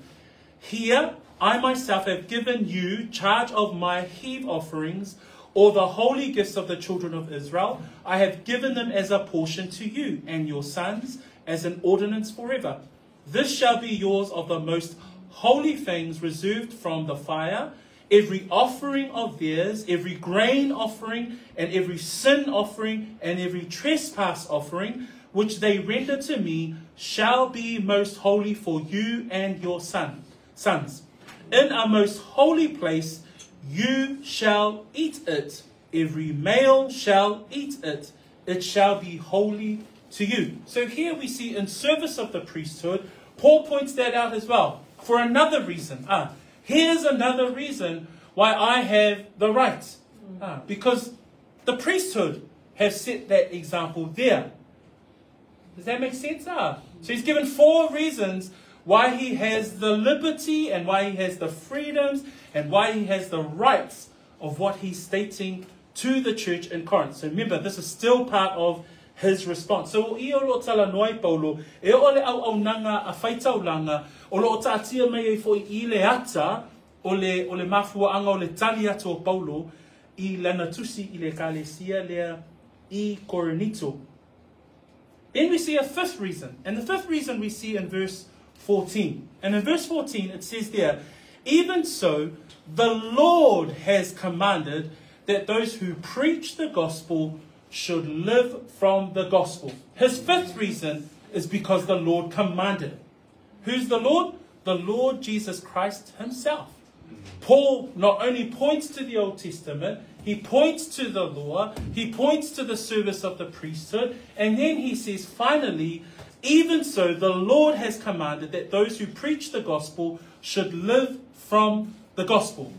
Here I myself have given you charge of my heave offerings, or the holy gifts of the children of Israel. I have given them as a portion to you and your sons, as an ordinance forever. This shall be yours of the most holy things reserved from the fire, every offering of theirs, every grain offering, and every sin offering, and every trespass offering, which they render to me, shall be most holy for you and your sons. In a most holy place you shall eat it. Every male shall eat it. It shall be holy to you. So here we see in service of the priesthood, Paul points that out as well. For another reason. Here's another reason why I have the right. Because the priesthood has set that example there. Does that make sense? So he's given four reasons why he has the liberty and why he has the freedoms and why he has the rights of what he's stating to the church in Corinth. So remember, this is still part of his response. So o i o loo talanoa ai Paulo, e oo le auaunaga a faitaulaga, o loo taatia mai ai foi i le ata o le, o le mafuaaga o le tali atu o Paulo i lana tusi i le ekalesia lea i Korinito. Then we see a fifth reason. And the fifth reason we see in verse 14. And in verse 14 it says there, Even so, the Lord has commanded that those who preach the gospel should live from the gospel. His fifth reason is because the Lord commanded it. Who's the Lord? The Lord Jesus Christ himself. Paul not only points to the Old Testament, he points to the law, he points to the service of the priesthood, and then he says, finally, even so, the Lord has commanded that those who preach the gospel should live from the gospel.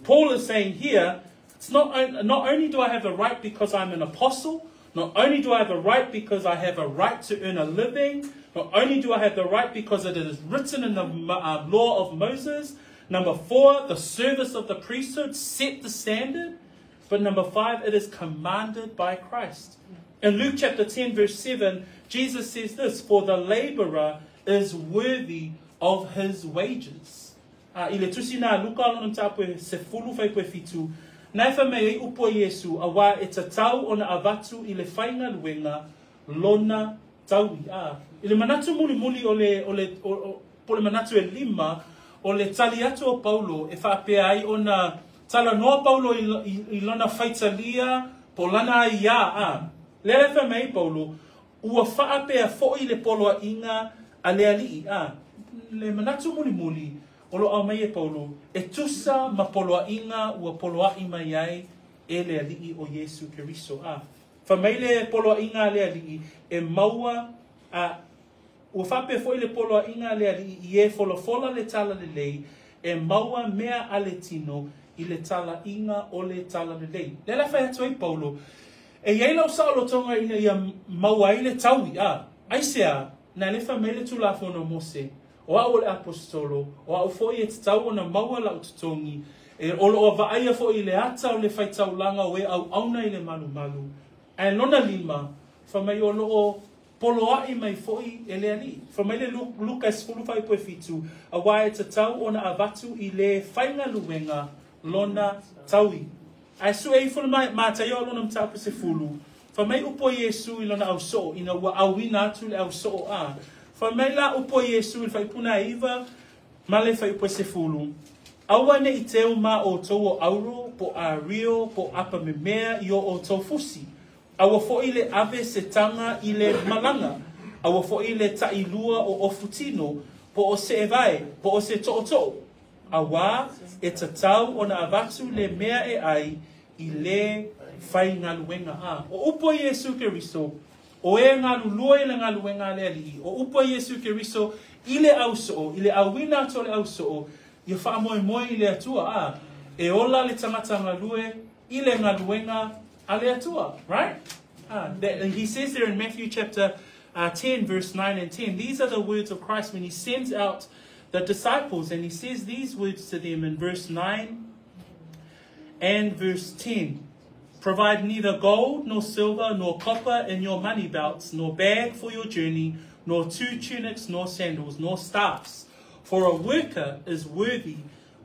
Paul is saying here, it's not only do I have the right because I'm an apostle, not only do I have the right because I have a right to earn a living, not only do I have the right because it is written in the law of Moses, Number 4, the service of the priesthood set the standard. But number 5, it is commanded by Christ. In Luke chapter 10, verse 7, Jesus says this, "For the laborer is worthy of his wages." I le tusi na Luka lona mataupu e 10 fuaiupu e 7, na e fai mai ai upu a Iesu, auā e tatau ona avatu i le faigaluega lona taui. I le manatu mulimuli o le, o le, o, o, po o le manatu e 5, o le tali atu o Paulo e faapea ai ona talanoa Paulo i, i, i lona faitalia po o lana aiā. Lea la e fai mai ai Paulo, ua faapea foʻi le poloaiga a le Alii. Le manatu mulimuli o lo o aumai e Paulo, e tusa ma poloaiga ua poloai mai ai e le Alii o Iesu Keriso. Fai mai le poloaiga a le Alii e maua a ua faapea foʻi le poloaiga a le Alii i e folafola le talalelei e maua mea a le tino i le talaiga o le talalelei. Lea la e fai atu ai Paulo, e i ai lau saolotoga ina ia maua ai le taui, aisea, na le fai mai le Tulafono a Mose, o au o le aposetolo, o au foʻi e tatau ona maua lau totogi, e o loo vaaia foʻi i le ata o le faitaulaga o e auauna i le malumalu. Ae lona 5, fai mai o loo poloai mai foʻi e le Alii. Fai mai le Luka e 10 fuaiupu e 7, auā e tatau ona avatu i le faigaluega lona taui. Ae sue ifo le Mataio lona mataupu 10, fai mai upu a Iesu i lona ausoo, ina ua auina atu le ausoo a. Fai mai la upu a Iesu i le fuaiupu 9, ma le fuaiupu e 10, aua neʻi teu ma outou o auro, po o ario, po o apamemea i o outou fusi. Aua foʻi le ave se taga i le malaga. Aua foʻi le taʻilua o ofutino, po o seevae, po o se toʻotoʻo. Auā e tatau ona avatu le mea e ai i le faigaluega. O upu a Iesu Keriso, o e galulue i le galuega a le Alii, o upu a Iesu Keriso i le ausoo, i le auina atu o le ausoo, ia faamoemoe i le Atua. E ola le tagata galue i le galuega a le Atua, right? He says there in Matthew chapter 10, verse 9 and 10, these are the words of Christ when he sends out the disciples, and he says these words to them in verse 9 and verse 10. Provide neither gold nor silver nor copper in your money belts, nor bag for your journey, nor 2 tunics, nor sandals, nor staffs, for a worker is worthy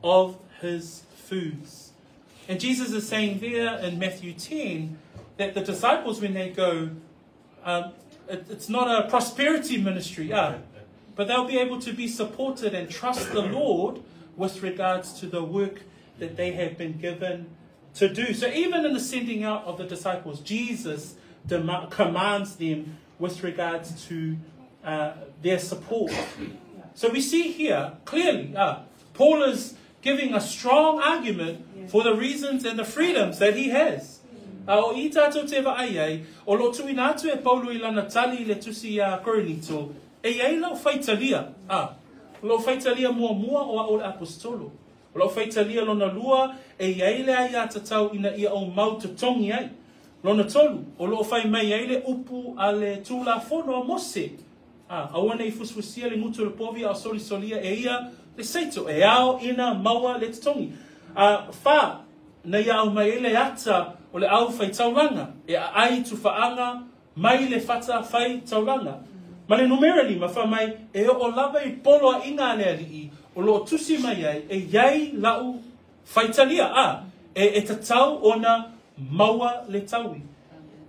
of his foods. And Jesus is saying there in Matthew 10 that the disciples, when they go, it's not a prosperity ministry, but they'll be able to be supported and trust the Lord with regards to the work that they have been given to do. So even in the sending out of the disciples, Jesus commands them with regards to their support. So we see here clearly, Paul is giving a strong argument for the reasons and the freedoms that he has. O i tātou te vaai ai, o lo tuuina atu e Paulo i lana tali i le tusi iā Korinito, e i ai lau faitalia. O lau faitalia muamua o au o le aposetolo. O lau faitalia lona 2, e i ai le aiatatau ina ia ou mau totogi ai. Lona 3, o loo fai mai ai le upu a le Tulafono a Mose. Aua nei fusifusia le gutu o le povi a o solisolia e ia le seito, e ao ina maua le totogi. 4, na ia aumai ai le ata o le au faitaulaga, e aai tufaaga mai le fata faitaulaga. Ma le numera 5, fai mai, e oo lava i poloaiga a le Alii, o loo tusi mai ai, e i ai lau faitalia, e tatau ona maua le taui.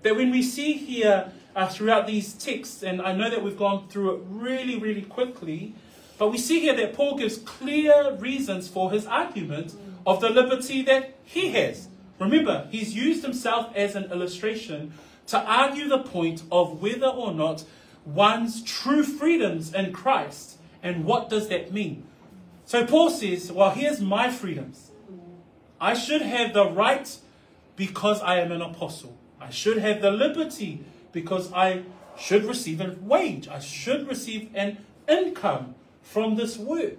That when we see here throughout these texts, and I know that we've gone through it really, really quickly, but we see here that Paul gives clear reasons for his argument of the liberty that he has. Remember, he's used himself as an illustration to argue the point of whether or not one's true freedoms in Christ, and what does that mean? So Paul says, well, here's my freedoms. I should have the right because I am an apostle. I should have the liberty because I should receive a wage. I should receive an income from this work.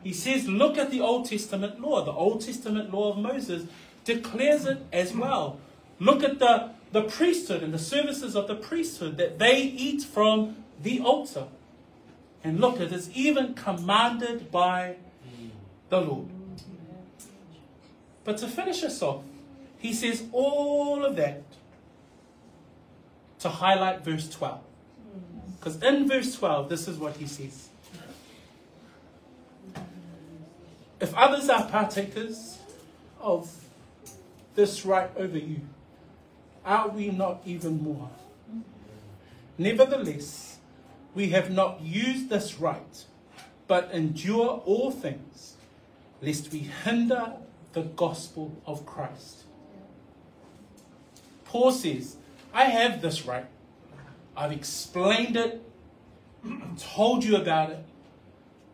He says, look at the Old Testament law. The Old Testament law of Moses declares it as well. Look at the priesthood and the services of the priesthood, that they eat from the altar. And look, it is even commanded by the Lord. But to finish us off, he says all of that to highlight verse 12. Because in verse 12, this is what he says. If others are partakers of this right over you, are we not even more? Nevertheless, we have not used this right, but endure all things, lest we hinder the gospel of Christ. Paul says, I have this right. I've explained it. I've told you about it.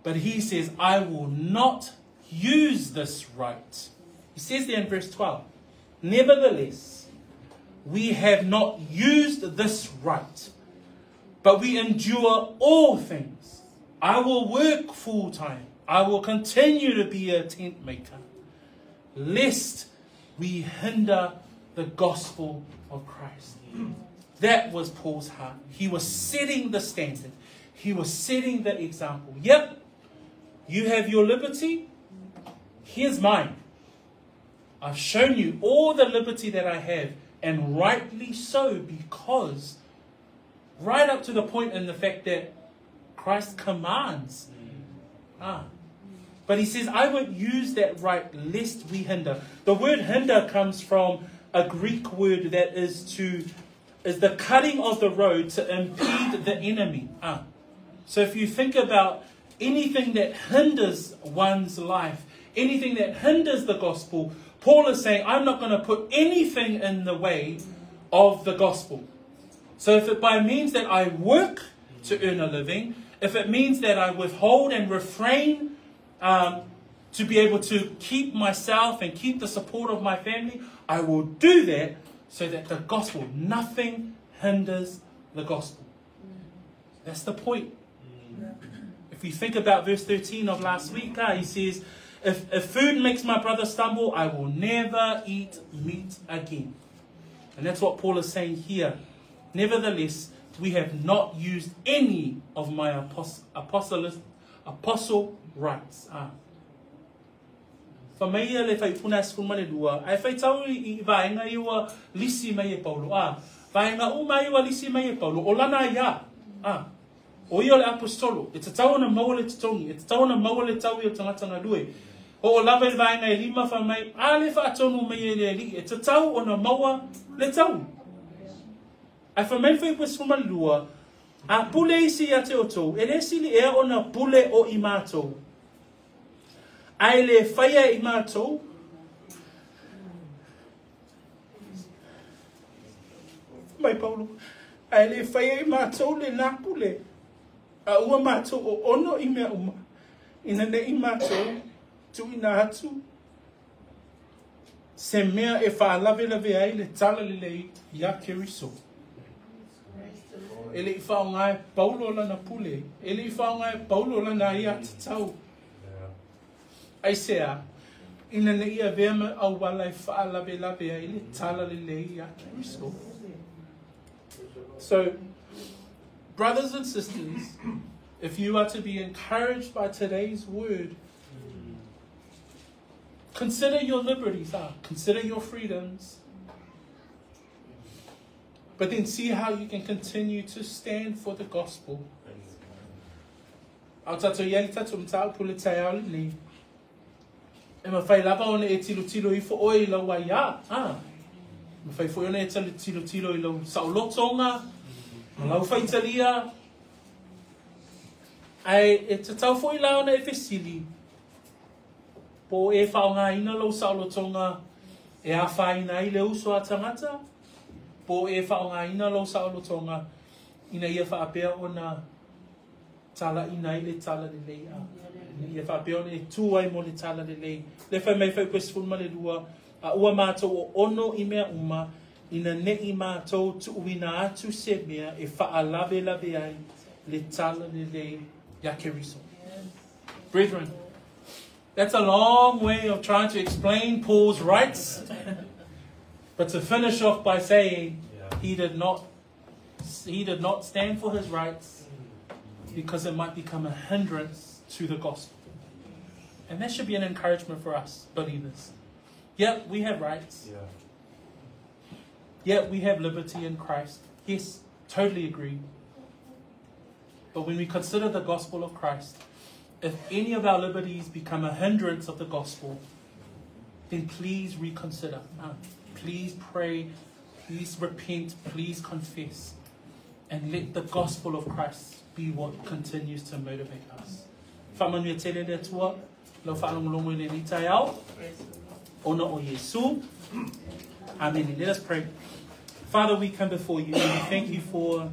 But he says, I will not use this right. He says there in verse 12, nevertheless, we have not used this right, but we endure all things. I will work full time. I will continue to be a tent maker, lest we hinder the gospel of Christ. That was Paul's heart. He was setting the standard. He was setting the example. Yep, you have your liberty. Here's mine. I've shown you all the liberty that I have, and rightly so, because right up to the point in the fact that Christ commands. But he says, I won't use that right lest we hinder. The word hinder comes from a Greek word that is the cutting of the road to impede the enemy. So if you think about anything that hinders one's life, anything that hinders the gospel, Paul is saying, I'm not going to put anything in the way of the gospel. So if it by means that I work to earn a living, if it means that I withhold and refrain to be able to keep myself and keep the support of my family, I will do that so that the gospel, nothing hinders the gospel. That's the point. If you think about verse 13 of last week, he says, if food makes my brother stumble, I will never eat meat again. And that's what Paul is saying here. Nevertheless, we have not used any of my apostle rights. Fa mai le whaipuna skumale lua. Ai whaitau i vaenga iwa lisi mai e Paulo. Vaenga uma iwa lisi mai e Paulo. O lana ia. O ia le apostolo. E te tau na maua le titongi. E te tau na maua le tau i o tangata lue. O lava i vaenga e lima fa mai. A le whaatonu mai e le li. E te tau o na maua le tau. Ai fa mai whaipua skumale lua. A pule isi ia te o tau. E le sili ea o na pule o i mātou. Ai le whaia i mātou. Mai Paulo. Ai le whaia i mātou le nā pule. A ua mātou o ono i mea uma. Ina ne i mātou, tu ina atu. Se mea e whaalawelawe ai le tala lelei ia Keriso. E le i whaongai Paulo lana pule. E le i whaongai Paulo lana ia tatau. Ai sea, ina ne ia vea me au wala e whaalawelawe ai le tala lelei ia Keriso. So, brothers and sisters, if you are to be encouraged by today's word, consider your liberties, consider your freedoms, but then see how you can continue to stand for the gospel. Au tato iali tato mtau pule taiao ni. E mawhai lava ona e tilo tilo ifo oe i lau aia. Mawhai foi ona e tilo tilo i lau saulotonga, ma lau whaitalia. Ai e te tau foi la ona e fesili. Po e whaonga ina lau saulotonga e a whaina i le uso a tangata. Po e whaonga ina lau saulotonga ina ia whaapea ona tala ina i le tala le lei a. Ina ia whaapea ona e tū ai mo le tala le lei. Le whai mai whai kwesifun ma le lua. A ua mātou o ono i mea uma. Ina nei mātou tuuina atu se mea e whaalave lave ai le tala le lei ia Keriso. Brethren, that's a long way of trying to explain Paul's rights. But to finish off by saying he did not stand for his rights because it might become a hindrance to the gospel. And that should be an encouragement for us, believers. Yep, we have rights. Yeah. Yep, we have liberty in Christ. Yes, totally agree. But when we consider the gospel of Christ, if any of our liberties become a hindrance of the gospel, then please reconsider. Please pray, please repent, please confess, and let the gospel of Christ be what continues to motivate us. Whaamanuia tele le Atua, lau faalogologo i lenei taeao, ona o Iesu. Amen. Let us pray. Father, we come before you and we thank you for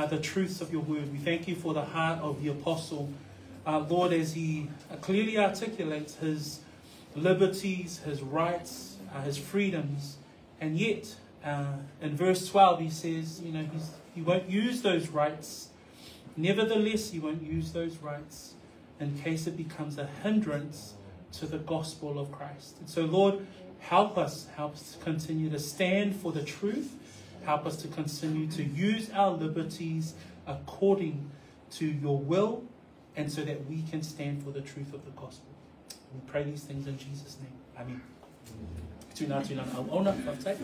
the truths of your word. We thank you for the heart of the apostle, Lord, as he clearly articulates his liberties, his rights, his freedoms, and yet in verse 12 he says, you know, he won't use those rights. Nevertheless, he won't use those rights in case it becomes a hindrance to the gospel of Christ. And so, Lord, help us to continue to stand for the truth. Help us to continue to use our liberties according to your will, and so that we can stand for the truth of the gospel. We pray these things in Jesus' name. Amen. Tuna tuna au ona, whātai.